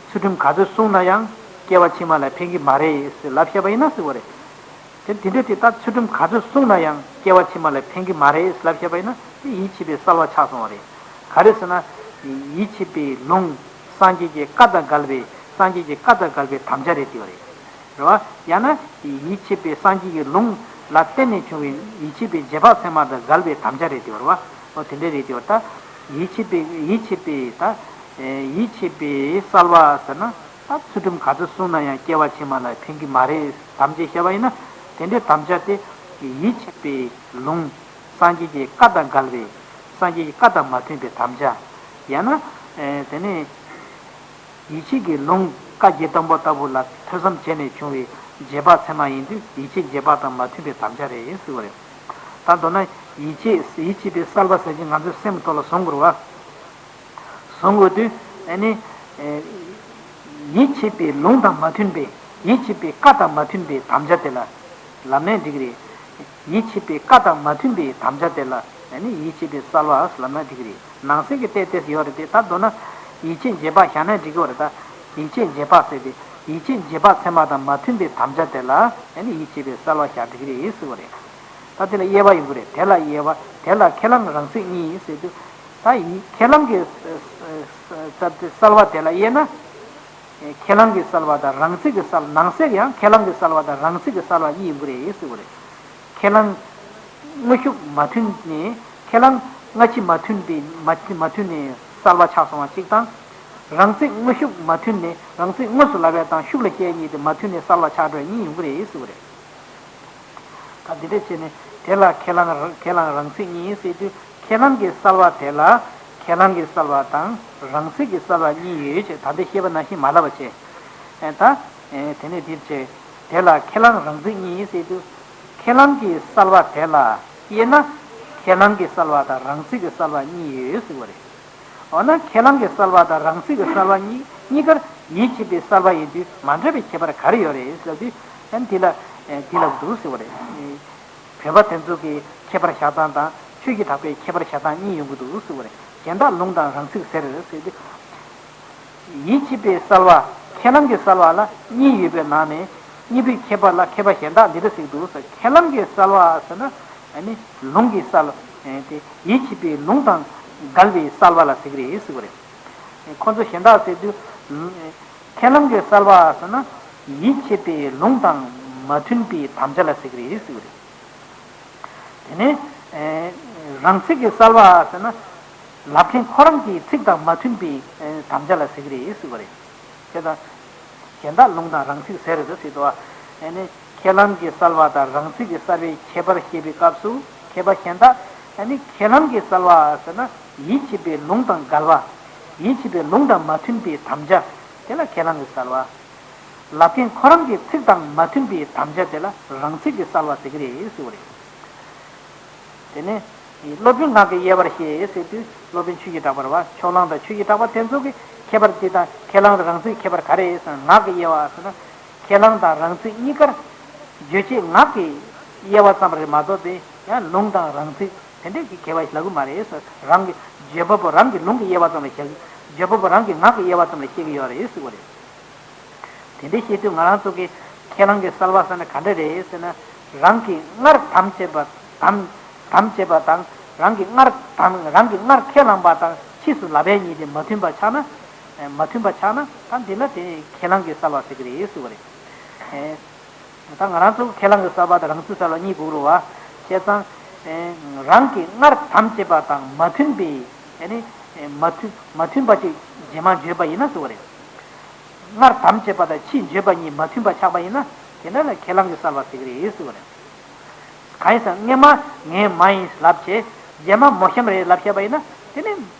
ཚུལ་ཁྲིམས་ག་ཚོད་བསྲུངས་ན་ཡང་སྐྱེ་བ་ཕྱི་མ་ལ་ཕན་གྱི་མ་རེད་ཟེར་ལབ་བཤད་པ་ཡིན་ན་ཟེར་དགོས་རེད། དེ་དེ་འདྲ་དེ་ལྟར་ཚུལ་ཁྲིམས་ག་ཚོད་བསྲུངས་ན་ཡང་སྐྱེ་བ་ཕྱི་མ་ལ་ཕན་གྱི་མ་རེད་ལབ་བཤད་པ་ཡིན་ན། དེ་ཡིད་ཆེས་པའི་གསར་བ་ཆགས་སོང་བ་རེད། ག་རེ་ཟེར་ན། ཡིད་ཆེས་པའི་ལུང་། སངས་རྒྱས་ཀྱི་བཀའ་དང་འགལ་བའི། སངས་རྒྱས་ཀྱི་བཀའ་དང་འགལ་བའི་དམ་བཅའ་རེད་དེ་བ་རེད། རེད་བ། ཡང་ན་ཡིད་ཆེས་པའི་སངས་རྒྱས་ཀྱི་ལུང་ལ་བརྟེན་ནས་བྱུང་བའི་ཡིད་ཆེས་པའི་རྗེས་དཔག་ཚད་མ་དང་འགལ་བའི་དམ་བཅའ་རེད་དེ་བ་རེད་བ། འོ་དེ་འདྲ་རེད་དེ་བ། ད་ཡིད་ཆེས་པའི་ཡིད་ཆེས་པའི་ད་ཡིད་ཆེས་པའི་གསར་བ་ཟེར་ན། ད་ཚུལ་ཁྲིམས་ག་ཚོད་བསྲུངས་ན་ཡང་སྐྱེ་བ་ཕྱི་མ་ལ་ཕན་གྱི་མ་རེད་དམ་བཅས་བཤད་པ་ཡིན་ན། དེ་འདྲའི་དམ་བཅའ་དེ་ཡིད་ཆེས་པའི་ལུང་། སངས་རྒྱས་ཀྱི་བཀའ་དང་འགལ་བའི། སངས་རྒྱས་ཀྱི་བཀའ་དང་མ་མཐུན་པའི་དམ་བཅའ། ཡང་ན། ཨེ། དེ་ནས་ཡིད་ཆེས་ཀྱི་ལུང་བཀའ་བརྒྱད་སྟོང་པ་ལྟ་བུ་ལ་ཐོས་བསམ་བྱས་ནས་བྱུང་བའི་རྗེས་དཔག་ཚད་མ་ཡིན་དུས། ཡིད་ཆེས་རྗེས་དཔག་དང་མ་མཐུན་པའི་དམ་བཅའ་རེད་ཟེར་བ་རེད། ད་མདོར་ན་ཡིད་ཆེས་ཡིད་ཆེས་པའི་གསར་བ་ཟེར་གྱི་ང་ཚོའི་སེམས་ཐོག་ལ་བཟུང་དགོས་རེད་བ། བཟུང་དགོས་དུས། ཨ་ནི། ཨེ། ཡིད་ཆེས་པའི་ལུང་དང་མ་མཐུན་པའི། ཡིད་ཆེས་པའི་བཀའ་དང་མ་མཐུན་པའི་དམ་བཅའ་དེ་ལ་ལབ་ནའི་འགྲིག་གི་རེད། ཡིད་ཆེས་པའི་བཀའ་དང་མ་མཐུན་པའི་དམ་བཅའ་དེ་ལ་ཨ་ནི་ཡིད་ཆེས་པའི་གསར་བ་ལབ་ན་འགྲིག་གི་རེད། ནང་གསེས་ཀྱི་ཏོག་ཙམ་ཡོད་རེད་དེ། ད་མདོར་ན་ཡིད་ཆེས་རྗེས་དཔག་བཞག་ན་འགྲིག་གི་རེད། ད་ཡིད་ཆེས་རྗེས་དཔག་ཟེར་ཏེ། ཡིད་ཆེས་རྗེས་དཔག་ཚད་མ་དང་མ་མཐུན་པའི་དམ་བཅའ་དེ་ལ་ཨ་ནི་ཡིད་ཆེས་པའི་གསར་བ་བཞག་འགྲིག་གི་རེད་ཟེར་བ་རེད། ད་དེ་ལ་དབྱེ་བ་ཡོང་གི་རེད། དེ་ལ་དབྱེ་བ། དེ་ལ་ཁས་བླངས་རང་ཚིག་གཉིས་ཟེར་དུས། ད་ཡིད་ཁས་བླངས་ཀྱི་གསར་བ་དེ་ལ་དབྱེ་ན། ཁས་བླངས་ཀྱི་གསར་བ་དང་རང་ཚིག་གི་གསར། ནང་གསེས་ཀྱི་ཡང་ཁས་བླངས་ཀྱི་གསར་བ་དང་རང་ཚིག་གི་གསར་བ་གཉིས་ཡོང་གི་རེད་ཟེར་བ་རེད། ཁས་བླངས་དངོས་ཤུགས་མ་མཐུན་ནས། ཁས་བླངས་སྔ་ཕྱི་མ་མཐུན་པའི་མ་མ་མཐུན་ནས་གསར་བ་ཆགས་སོང་བ་གཅིག་དང་། རང་ཚིག་དངོས་ཤུགས་མ་མཐུན་ནས་རང་ཚིག་དངོས་སུ་ལབ་པ་དང་ཤུགས་ལ་བཤད་ཡས་གཉིས་དེ་མ་མཐུན་ནས་གསར་བ་ཆགས་འགྲོ་ཡས་གཉིས་ཡོང་གི་རེད་ཟེར་བ་རེད། ད་འདི་འདྲ་བྱས་ནས་དེ་ལ་ཁས་བླངས་ཁས་བླངས་རང་ཚིག་གཉིས་ཟེར་དུས། ཁས་བླངས་ཀྱི་གསར་བ་དེ་ལ་ཁས་བླངས་ཀྱི་གསར་བ་དང་རང་ཚིག་གི་གསར་བ་གཉིས་ཡོད་ཅེས་ད་ལྟ་བཤད་པ་ནང་བཞིན་མ་ལབ་པ་བྱས། ཨེ། ད། ཨེ། དེ་ནས་འདིར་བྱས། དེ་ལ་ཁས་བླངས་རང་ཚིག་གཉིས་ཟེར་དུས། ཁས་བླངས་ཀྱི་གསར་བ་དེ་ལ་དབྱེ་ན། ཁས་བླངས་ཀྱི་གསར་བ་དང་རང་ཚིག་གི་གསར་བ་གཉིས་ཡོད་ཟེར་བ་རེད། འོ་ན་ཁས་བླངས་ཀྱི་གསར་བ་དང་རང་ཚིག་གི་གསར་བ་གཉིས་གཉིས་ཀར་ཡིད་ཆེས་པའི་གསར་བ་ཡིན་དུས་མ་འདྲ་བའི་ཁྱད་པར་ག་རེ་ཡོད་རེད་ཟེར་དུས། ཨ་ནི་འདི་ལ་ཨ་འདི་ལབ་འདུག་ཟེར་བ་རེད། བོད་པ་དེ་ཚོ་གི་ཁྱད་པར་བཞག་སྟངས་དང་ཆོས་ཀྱི་གྲགས་པའི་ཁྱད་པར་བཞག་སྟངས་གཉིས་ཡོང་གི་འདུག་ཟེར་བ་རེད། གཞན་དག་ལུང་དང་རང་ཚིག་ཟེར་ཟེར་དུས། ཡིད་ཆེས་པའི་གསར་བ། ཁས་བླངས་ཀྱི་གསར་བ་ལ་གཉིས་ཡོད་པའི་ནང་ནས་གཉིས་པོའི་ཁྱད་པར་ལ་ཁྱད་པར་གཞན་དག་འདི་འདྲ་ཟེར་གྱི་འདུག་ཟེར། ཁས་བླངས་ཀྱི་གསར་བ་ཟེར་ན། ཨ་ནི་ལུང་གི་གསར། ཨེ། དེ་ཡིད་ཆེས་པའི་ལུང་དང་འགལ་བའི་གསར་བ་ལ་ཟེར་གྱི་རེད་ཟེར་བ་རེད། ཁོ་ཚོ་གཞན་དག་ཟེར་དུས། ཁས་བླངས་ཀྱི་གསར་བ་ཟེར་ན་ཡིད་ཆེས་པའི་ལུང་དང་མ་མཐུན་པའི་དམ་བཅའ་ལ་ཟེར་གྱི་རེད་ཟེར་བ་རེད། དེ་ནས་ཨེ་རང་ཚིག་གི་གསར་བ་ཟེར་ན་ལབ་མཁན་ཁོ་རང་གི་ཚིག་དང་མ་མཐུན་པའི་ཨེ་དམ་བཅའ་ལ་ཟེར་གྱི་རེད་ཟེར་བ་རེད། དེ་དང་། གཞན་དག་ལུང་དང་རང་ཚིག་ཟེར་ཟེར་ཟེར་དུས། ཨ་ནི་ཁས་བླངས་ཀྱི་གསར་བ་དང་རང་ཚིག་གི་གསར་བའི་ཁྱད་པར་བཤད་པའི་སྐབས་སུ་ཁྱད་པར་གཞན་དག། ཨ་ནི་ཁས་བླངས་ཀྱི་གསར་བ་ཟེར་ན་ཡིད་ཆེས་པའི་ལུང་དང་འགལ་བ། ཡིད་ཆེས་པའི་ལུང་དང་མ་མཐུན་པའི་དམ་བཅའ། དེ་ལ་ཁས་བླངས་ཀྱི་གསར་བ། ལབ་མཁན་ཁོ་རང་གི་ཚིག་དང་མ་མཐུན་པའི་དམ་བཅའ་དེ་ལ་རང་ཚིག་གི་གསར་བ་ཟེར་གྱི་རེད་ཟེར་བ་རེད། དེ་ནས་སློབ་དཔོན་ངག་གི་དབྱེ་བར་བཤད་ཟེར་དུས། སློབ་དཔོན་ཆོས་ཀྱི་གྲགས་པ་རེད་བ། ཕྱོགས་གླང་དང་ཆོས་ཀྱི་གྲགས་པ་དེ་ཚོ་གི་ཁྱད་པར་དེ་དང་ཁས་བླངས་དང་རང་ཚིག་ཁྱད་པར་ག་རེ་ཟེར་ན། ངག་གི་དབྱེ་བ་ཟེར་ན། ཁས་བླངས་དང་རང་ཚིག་གཉིས་ཀར་རྗོད་བྱེད་ངག་གི་དབྱེ་བ་ཙམ་རེད་མ་གཏོགས་པའི་ཡང་ལུང་དང་རང་ཚིག་དེ་འདྲས་ཀྱི་ཁྱད་པར་ལབ་ཀྱི་མ་རེད་ཟེར། རང་གི་བརྗོད་པ་པོ་རང་གི་ལུང་གི་དབྱེ་བ་ཙམ་ལ་བཤད། བརྗོད་པ་པོ་རང་གི་ངག་གི་དབྱེ་བ་ཙམ་ལ་བཤད་ཀྱི་ཡོད་རེད་ཟེར་བ་རེད། དེ་འདྲའི་བཤད་དུས་ང་རང་ཚོ་གི་ཁས་བླངས་ཀྱི་གསར་བ་ཟེར་ན་ག་འདྲ་རེད་ཟེར་ན། རང་གིས་སྔར་དམ་བཅས་པ་དམ་དམ་བཅས་པ་དང་། རང་གིས་སྔར་དམ་རང་གིས་སྔར་ཁས་བླངས་པ་དང་ཕྱིས་སུ་ལབ་པའི་གཉིས་དེ་མ་མཐུན་པ་ཆགས་ན། མ་མཐུན་པ་ཆགས་ན་ད་འདི་ལ་དེ་ཁས་བླངས་ཀྱི་གསར་བ་ཟེར་གྱི་རེད་ཟེར་བ་རེད། ད་ང་རང་ཚོ་ཁས་བླངས་ཀྱི་གསལ་བ་དང་རང་ཚིག་གསལ་བ་གཉིས་དགོས་རེད་བ། བྱས་ཙང་། ཨེ། རང་གི་སྔར་དམ་བཅས་པ་དང་མ་མཐུན་པའི། ཨེ་ནི། ཨེ། མ་མཐུན། མ་མཐུན་པ་ཅིག་རྗེས་མ་བརྗོད་པ་ཡིན་ན་ཟེར་བ་རེད། སྔར་དམ་བཅས་པ་དང་ཕྱིས་བརྗོད་པ་གཉིས་མ་མཐུན་པ་ཆགས་པ་ཡིན་ན། དེ་འདྲ་ལ་ཁས་བླངས་ཀྱི་གསལ་བ་ཟེར་གྱི་རེད་ཟེར་བ་རེད། གང་ཡིན་ཟེར་ན་སྔས་མ་ངས་མ་ཡིན་ལབ་བྱས། རྗེས་མ་མོ་གཤམ་རེད་ལབ་བཤད་པ་ཡིན་ན། དེ་ནི་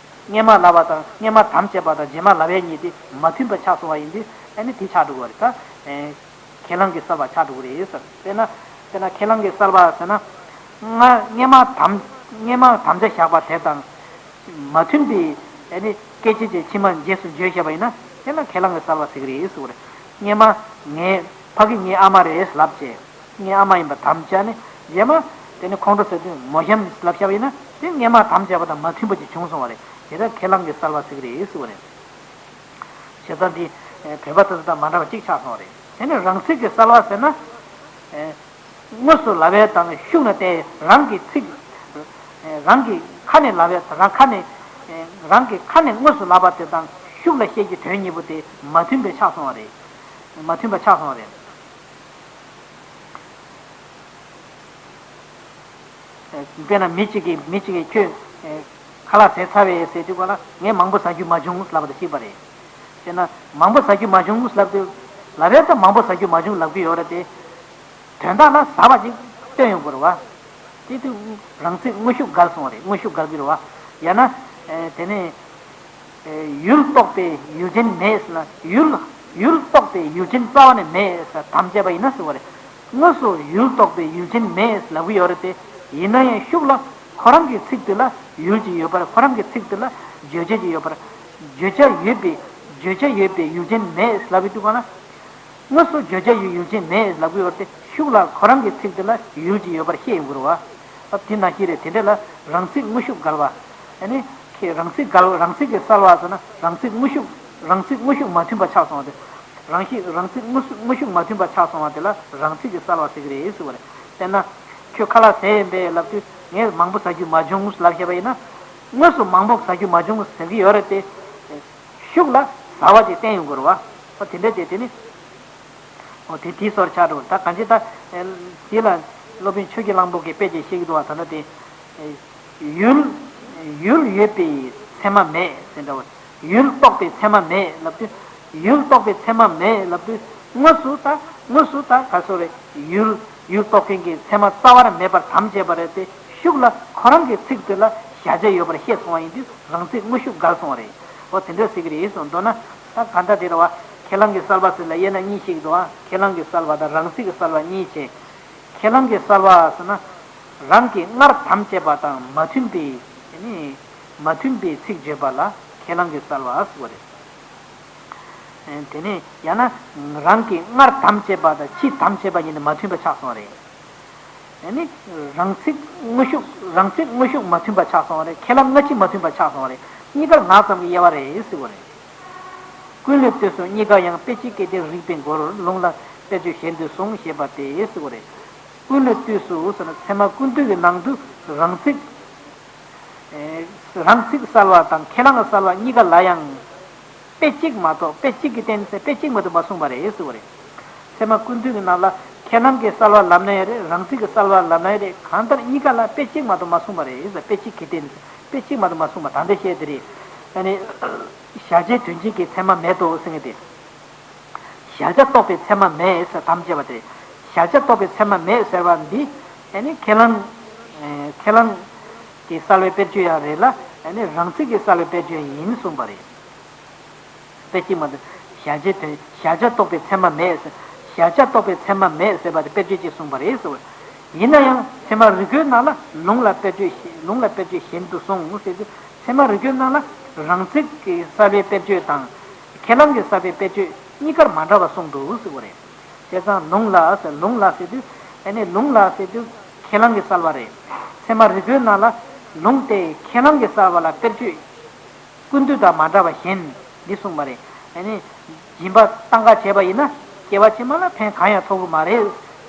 སྔས་མ་ལབ་པ་དང་སྔས་མ་དམ་བཅས་པ་དང་རྗེས་མ་ལབ་ཡས་གཉིས་དེ་མ་མཐུན་པ་ཆགས་སོང་བ་ཡིན་དུས། ཨ་ནི་དེ་ཆགས་འགྲོ་གི་རེད་ད། ཨེ། ཁས་བླངས་ཀྱི་གསལ་བ་ཆགས་འགྲོ་གི་རེད་ཟེར། དཔེར་ན། དཔེར་ན་ཁས་བླངས་ཀྱི་གསལ་བ་ཟེར་ན། སྔ། སྔས་མ་དམ། སྔས་མ་དམ་བཅའ་བཞག་པ་དེ་དང་མ་མཐུན་པའི། ཨ་ནི་སྐད་ཅིག་ཅིག་ཕྱི་མ་རྗེས་སུ་འཇུག་བཞག་པ་ཡིན་ན། དེ་ལ་ཁས་བླངས་ཀྱི་གསལ་བ་ཟེར་གྱི་རེད་ཟེར་བ་རེད། སྔས་མ་ངའི་ཕ་གི་ངའི་ཨ་མ་རེད་ལབ་བྱས། ངའི་ཨ་མ་ཡིན་པ་དམ་བཅའ་ནས་རྗེས་མ་དེ་ནི་ཁོང་ཁྲོ་ཟ་དུས་མོ་གཤམ་ལབ་བཞག་པ་ཡིན་ན། དེ་སྔས་མ་དམ་བཅའ་བ་དང་མ་མཐུན་པ་ཅིག་བྱུང་སོང་བ་རེད། དེ་ལ་ཁས་བླངས་ཀྱི་གསལ་བ་ཟེར་གྱི་རེད་ཟེར་བ་རེད། བྱས་ཙང་འདི། ཨེ། བོད་པ་དེ་ཚོ་དང་མ་འདྲ་བ་གཅིག་ཆགས་སོང་བ་རེད། དེ་ནས་རང་ཚིག་གི་གསལ་བ་ཟེར་ན། ཨེ། དངོས་སུ་ལབ་ཡས་དང་ཤུགས་ལ་བལྟས་རང་གི་ཚིག་ཨེ། རང་གི་ཁ་ནས་ལབ་ཡས་རང་ཁ་ནས། ཨེ། རང་གི་ཁ་ནས་དངོས་སུ་ལབ་པ་དེ་དང་ཤུགས་ལ་བཤད་ཀྱི་དོན་གཉིས་པོ་དེ་མ་མཐུན་པའི་ཆགས་སོང་བ་རེད། མ་མཐུན་པ་ཆགས་སོང་བ་རེད། དཔེར་ན་མི་གཅིག་གིས་མི་གཅིག་གིས་ཁྱོད། ཨེ། ཁ་ལག་ཟས་ཚར་བས་ཟེར་དུས་སྒང་ལ་ངས་མང་པོ་ཟ་རྒྱུ་མ་བྱུང་ལབ་པ་དང་གཅིག་པ་རེད། དཔེར་ན་མང་པོ་ཟ་རྒྱུ་མ་བྱུང་ལབ་དུས། ལབ་ཡས་ད་མང་པོ་ཟ་རྒྱུ་མ་བྱུང་ལབ་ཀྱི་ཡོད་རེད་དེ། དོན་དག་ལ་ཟ་བ་ཅིག་སྟོན་ཡོང་དགོས་རེད་བ། དེ་དུས་རང་ཚིག་དངོས་ཤུགས་འགལ་སོང་བ་རེད། དངོས་ཤུགས་འགལ་གྱི་རེད་བ། ཡང་ན། ཨེ། དེ་ནས། ཨེ། ཡུལ་རྟོགས་པའི་ཡུལ་ཅན་མེད་ཟེར་ན། ཡུལ། ཡུལ་རྟོགས་པའི་ཡུལ་ཅན་རྩ་བ་ནས་མེད་ཟེར་དམ་བཅས་པ་ཡིན་ན་ཟེར་བ་རེད། དངོས་སུ་ཡུལ་རྟོགས་པའི་ཡུལ་ཅན་མེད་ལབ་ཀྱི་ཡོད་རེད་དེ། ཡིན་ན་ཡང་ཤུགས་ལ་ཁོ་རང་གི་ཚིག་དེ་ལ་ཡུལ་ཅིག་ཡོད་པར། ཁོ་རང་གི་ཚིག་དེ་ལ་བརྗོད་བྱ་ཅིག་ཡོད་པར། བརྗོད་བྱ་ཡོད་པའི། བརྗོད་བྱ་ཡོད་པའི་ཡུལ་ཅན་མེད་ལབ་ཀྱི་འདུག་ག་ན། དངོས་སུ་བརྗོད་བྱ་ཡོད་ཡུལ་ཅན་མེད་ལབ་ཀྱི་ཡོད་རེད་དེ། ཤུགས་ལ་ཁོ་རང་གི་ཚིག་དེ་ལ་ཡུལ་ཅིག་ཡོད་པར་བཤད་ཡོང་གི་རེད་བ། ཨ། དེ་ནང་བཞིན་རེད། དེ་འདྲ་ལ་རང་ཚིག་དངོས་ཤུགས་འགལ་བ། ཨ་ནི། ཁྱེད་རང་ཚིག་འགལ། རང་ཚིག་གི་གསལ་བ་ཟེར་ན་རང་ཚིག་དངོས་ཤུགས། རང་ཚིག་དངོས་ཤུགས་མ་མཐུན་པ་ཆགས་སོང་བ་དེ། རང་ཤུགས། རང་ཚིག་དངོས་ཤུགས། དངོས་ཤུགས་མ་མཐུན་པ་ཆགས་སོང་བ་དེ་ལ་རང་ཚིག་གི་གསལ་བ་ཟེར་གྱི་རེད་ཟེར་བ་རེད། དཔེར་ན། ཁྱོད་ཁ་ལག་ཟས་ཡིན་པས་ལབ་དུས་ངས་མང་པོ་ཟ་རྒྱུ་མ་བྱུང་ལབ་བཤད་པ་ཡིན་ན། དངོས་སུ་མང་པོ་ཟ་རྒྱུ་མ་བྱུང་ཟེར་གྱི་ཡོད་རེད་དེ། ཤུགས་ལ་ཟ་བ་ཅིག་བསྟན་ཡོང་དགོས་རེད་བ། ཨོ་དེ་འདྲ་བྱས་དེ་ནི། ཨོ་དེ་དེའི་སོར་ཆགས་འགྲོ། ད་གང་ཅི་ད། དེ་ལ་སློབ་དཔོན་ཆོས་ཀྱི་གླང་པོ་གིས་དཔེ་ཅིག་བཤད་ཀྱི་འདུག་བ། ད་ལྟ་དེ། ཡུལ། ཡུལ་ཡོད་པའི་ཚད་མ་མེད་ཟེར་འདྲ་བ། ཡུལ་རྟོགས་པའི་ཚད་མ་མེད་ལབ་དུས། ཡུལ་རྟོགས་པའི་ཚད་མ་མེད་ལབ་དུས། དངོས་སུ་ད། དངོས་སུ་ད་ག་སོ་རེད། ཡུལ། ཡུལ་རྟོགས་མཁན་གྱི་ཚད་མ་རྩ་བ་རང་མེད་པར་དམ་བཅས་པ་རེད་དེ། ཤུགས་ལ་ཁོ་རང་གི་ཚིག་དེ་ལ་གཞལ་བྱ་ཡོད་པར་བཤད་སོང་བ་ཡིན་དུས་རང་ཚིག་དངོས་ཤུགས་འགལ་སོང་བ་རེད། འོ་དེ་འདྲ་ཟེར་གྱི་རེད་གསུངས། མདོར་ན་ད་ག་འདྲ་དེ་རེད་བ། ཁས་བླངས་ཀྱི་གསལ་བ་ཟེར་ལ་དབྱེ་ན་གཉིས་ཤིག་འདུག་བ། ཁས་བླངས་ཀྱི་གསལ་བ་དང་རང་ཚིག་གི་གསལ་བ་གཉིས་བྱས། ཁས་བླངས་ཀྱི་གསལ་བ་ཟེར་ན། རང་གིས་སྔར་དམ་བཅས་པ་དང་མ་མཐུན་པའི། དེ་ནི། མ་མཐུན་པའི་ཚིག་བརྗོད་པ་ལ་ཁས་བླངས་ཀྱི་གསལ་བ་ཟེར་བ་རེད། དེ་ནས་ཡང་ན་རང་གིས་སྔར་དམ་བཅས་པ་དང་ཕྱིས་དམ་བཅས་པ་གཉིས་ནི་མ་མཐུན་པ་ཆགས་སོང་བ་རེད། ཨ་ནི་རང་ཚིག་དངོས་ཤུགས། རང་ཚིག་དངོས་ཤུགས་མ་མཐུན་པ་ཆགས་སོང་བ་རེད། ཁས་བླངས་སྔ་ཕྱི་མ་མཐུན་པ་ཆགས་སོང་བ་རེད། གཉིས་ཀར་ངག་ཙམ་གྱི་དབྱེ་བ་རེད་ཟེར་བ་རེད། ཀུན་བློའི་དུས་སུ་གཉིས་ཀ་ཡང་། དཔེ་གཅིག་སྐད་དོད་རིགས་པའི་མགོར། ལུང་ལ་དཔེར་བརྗོད་གཞན་དུ་གསུངས་ཞེས་པ་སྟེ་ཟེར་བ་རེད། ཀུན་བློའི་དུས་སུ་ཟེར་ན་ཚད་མ་ཀུན་བཏུས་ཀྱི་ནང་དུ་རང་ཚིག་ཨེ། རང་ཚིག་གསལ་བ་དང་ཁས་བླངས་གསལ་བ་གཉིས་ཀ་ལ་ཡང་དཔེ་གཅིག་མ་གཏོགས། དཔེ་གཅིག་གི་སྟེང་ནས་དཔེ་གཅིག་མ་གཏོགས་མ་གསུངས་པ་རེད་ཟེར་བ་རེད། ཚད་མ་ཀུན་བཏུས་ཀྱི་ནང་ལ་ཁས་བླངས་ཀྱི་གསལ་བ་ལབ་ན་ཡང་རེད། རང་ཚིག་གི་གསལ་བ་ལབ་ན་ཡང་རེད། གང་ལྟར་གཉིས་ཀ་ལ་དཔེ་གཅིག་མ་གཏོགས་མ་གསུངས་པ་རེད་ཟེར། དཔེ་གཅིག་གི་སྟེང་ནས་དཔེ་གཅིག་མ་གཏོགས་མ་གསུངས་པ་ད་ལྟ་བཤད་དེ་རེད། ཨ་ནི། གཞལ་བྱའི་དོན་ཅན་གྱི་ཚད་མ་མེད་དོ་ཟེར་མཁན་དེ། གཞལ་བྱ་རྟོགས་པའི་ཚད་མ་མེད་ཟེར་དམ་བཅས་པ་དེ། གཞལ་བྱ་རྟོགས་པའི་ཚད་མ་མེད་ཟེར་བ་འདི། ཨ་ནི་ཁས་བླངས། ཨེ། ཁས་བླངས་ཀྱི་གསལ་བའི་དཔེར་བརྗོད་ཡང་རེད་ལ། ཨ་ནི་རང་ཚིག་གི་གསལ་བའི་དཔེར་བརྗོད་ཡིན་གསུངས་པ་རེད། དཔེ་གཅིག་མ་གཏོགས། གཞལ་བྱའི་དོན། གཞལ་བྱ་རྟོགས་པའི་ཚད་མ་མེད་ཟེར། གཞལ་བྱ་རྟོགས་པའི་ཚད་མ་མེད་ཟེར་བ་དེ་དཔེར་བརྗོད་ཅིག་གསུངས་པ་རེད་ཟེར་བ། ཡིན་ན་ཡང་ཚད་མ་རིག་པའི་ནང་ལ་ལུང་ལ་དཔེར་བརྗོད་གཞན། ལུང་ལ་དཔེར་བརྗོད་གཞན་དུ་གསུངས་ཟེར་དུས། ཚད་མ་རིག་པའི་ནང་ལ་རང་ཚིག་གི་གསལ་བའི་དཔེར་བརྗོད་དང་། ཁས་བླངས་ཀྱི་གསལ་བའི་དཔེར་བརྗོད་གཉིས་ཀར་མ་འདྲ་བ་གསུངས་འདུག་ཟེར་བ་རེད། བྱས་ཙང་ལུང་ལ་ཟེར། ལུང་ལ་ཟེར་དུས། ཨ་ནི་ལུང་ལ་ཟེར་དུས་ཁས་བླངས་ཀྱི་གསལ་བ་རེད། ཚད་མ་རིག་པའི་ནང་ལ་ལུང་དེ་ཁས་བླངས་ཀྱི་གསལ་བ་ལ་དཔེར་བརྗོད། ཀུན་བཏུས་དང་མ་འདྲ་བ་གཞན་འདི་གསུངས་པ་རེད། ཨ་ནི། སྦྱིན་པ་སྟངས་ཀ་བྱས་པ་ཡིན་ན་སྐྱེ་བ་ཕྱི་མ་ལ་ཕན་གང་ཡང་ཐོགས་ཀྱི་མ་རེད་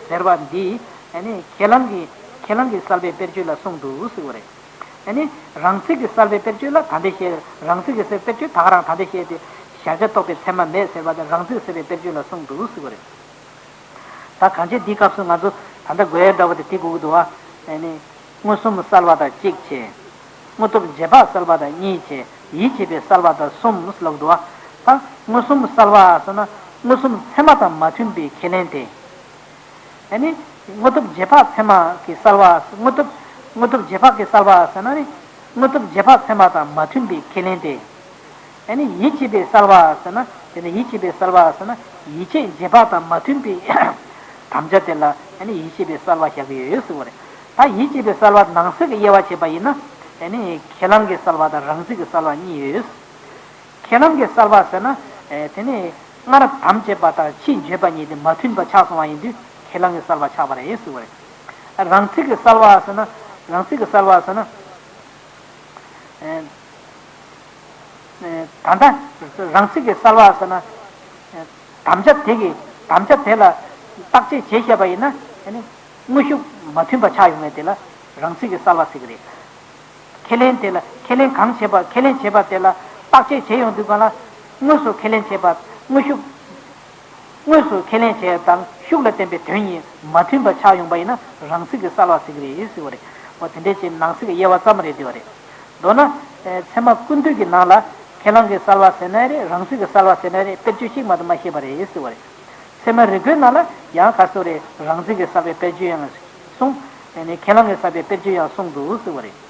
ཟེར་བ་འདི། ཨ་ནི་ཁས་བླངས་ཀྱི། ཁས་བླངས་ཀྱི་གསལ་བའི་དཔེར་བརྗོད་ལ་གསུངས་འདུག་ཟེར་བ་རེད། ཨ་ནི། རང་ཚིག་གི་གསལ་བའི་དཔེར་བརྗོད་ལ་ད་འདི་བཤད། རང་ཚིག་གི་གསལ་བའི་དཔེར་བརྗོད་ད་ག་རང་ད་འདི་བཤད་དེ། གཞལ་བྱ་རྟོགས་པའི་ཚད་མ་མེད་ཟེར་བ་དེ་རང་ཚིག་གསལ་བའི་དཔེར་བརྗོད་ལ་གསུངས་འདུག་ཟེར་བ་རེད། ད་གང་བྱས་འདིའི་སྐབས་སུ་ང་ཚོ་ད་ལྟ་དགོས་ཡ་འདྲ་བོ་དེ་དེ་དགོས་ཀྱི་འདུག་བ། ཨ་ནི། མངོན་སུམ་གསལ་བ་དང་གཅིག་བྱས། དངོས་སྟོབས་རྗེས་དཔག་གསལ་བ་དང་གཉིས་བྱས། ཡིད་ཆེས་པའི་གསལ་བ་དང་གསུམ་ལབ་འདུག་བ། ད་མངོན་སུམ་གསལ་བ་ཟེར་ན་མངོན་སུམ་ཚད་མ་དང་མ་མཐུན་པའི་ཁས་ལེན་ཏེ། ཨ་ནི། དངོས་སྟོབས་རྗེས་དཔག་ཚད་མ་གི་གསལ་བ། དངོས་སྟོབས། དངོས་སྟོབས་རྗེས་དཔག་གི་གསལ་བ་ཟེར་ན་ནི། དངོས་སྟོབས་རྗེས་དཔག་ཚད་མ་དང་མ་མཐུན་པའི་ཁས་ལེན་ཏེ། ཨ་ནི་ཡིད་ཆེས་པའི་གསལ་བ་ཟེར་ན། དེ་ནི་ཡིད་ཆེས་པའི་གསལ་བ་ཟེར་ན་ཡིད་ཆེས་རྗེས་དཔག་དང་མ་མཐུན་པའི་དམ་བཅའ་དེ་ལ་ཨ་ནི་ཡིད་ཆེས་པའི་གསལ་བ་བཞག་གི་ཡོད་ཟེར་བ་རེད། ད་ཡིད་ཆེས་པའི་གསལ་བ་ནང་གསེས་ཀྱི་དབྱེ་བ་བྱས་པ་ཡིན་ན། ཨ་ནི་ཁས་བླངས་ཀྱི་གསལ་བ་དང་རང་ཚིག་གི་གསལ་བ་གཉིས་ཡོད། ཁས་བླངས་ཀྱི་གསལ་བ་ཟེར་ན། ཨེ། དེ་ནི་སྔར་དམ་བཅས་པ་དང་ཕྱིས་བརྗོད་པ་གཉིས་དེ་མ་མཐུན་པ་ཆགས་སོང་བ་ཡིན་དུས་ཁས་བླངས་ཀྱི་གསལ་བ་ཆགས་པ་རེད་ཟེར་བ་རེད། རང་ཚིག་གི་གསལ་བ་ཟེར་ན། རང་ཚིག་གི་གསལ་བ་ཟེར་ན། ཨེ། ཨེ། ད་ལྟ་རང་ཚིག་གི་གསལ་བ་ཟེར་ན། ཨེ། དམ་བཅའ་དེ་གི་དམ་བཅའ་དེ་ལ་བརྟག་དཔྱད་བྱས་བཤད་པ་ཡིན་ན། ཨ་ནི་དངོས་ཤུགས་མ་མཐུན་པ་ཆགས་ཡོང་བའི་དེ་ལ་རང་ཚིག་གི་གསལ་བ་ཟེར་གི་རེད། ཁས་ལེན་དེ་ལ་ཁས་ལེན་གང་བྱས་པ་ཁས་ལེན་བྱས་པ་དེ་ལ་བརྟག་དཔྱད་བྱེད་ཡོང་དུས་གང་ལ་དངོས་སུ་ཁས་ལེན་བྱས་པ་དངོས་ཤུགས། དངོས་སུ་ཁས་ལེན་བྱས་དང་ཤུགས་ལ་བརྟེན་པའི་དོན་གཉིས་མ་མཐུན་པ་ཆགས་ཡོང་པ་ཡིན་ན་རང་ཚིག་གི་གསལ་བ་ཟེར་གི་རེད་ཟེར་བ་རེད། འོ་དེ་འདྲའི་ཅིག་ནང་གསེས་ཀྱི་དབྱེ་བ་ཙམ་རེད་འདི་བ་རེད། མདོར་ན། ཨེ། ཚད་མ་ཀུན་བཏུས་ཀྱི་ནང་ལ་ཁས་བླངས་ཀྱི་གསལ་བ་ཟེར་ན་རེད། རང་ཚིག་གི་གསལ་བ་ཟེར་ན་རེད། དཔེར་བརྗོད་གཅིག་མ་གཏོགས་མ་བཤད་པ་རེད་ཟེར་བ་རེད། ཚད་མ་རིག་པའི་ནང་ལ་ཡང་ག་ཚོད་རེད། རང་ཚིག་གི་གསལ་བའི་དཔེར་བརྗོད་ཡང་གསུངས། ཨ་ནི་ཁས་བླངས་ཀྱི་གསལ་བའི་དཔེར་བརྗོད་ཡང་གསུངས་འདུག་ཟེར་བ་རེད།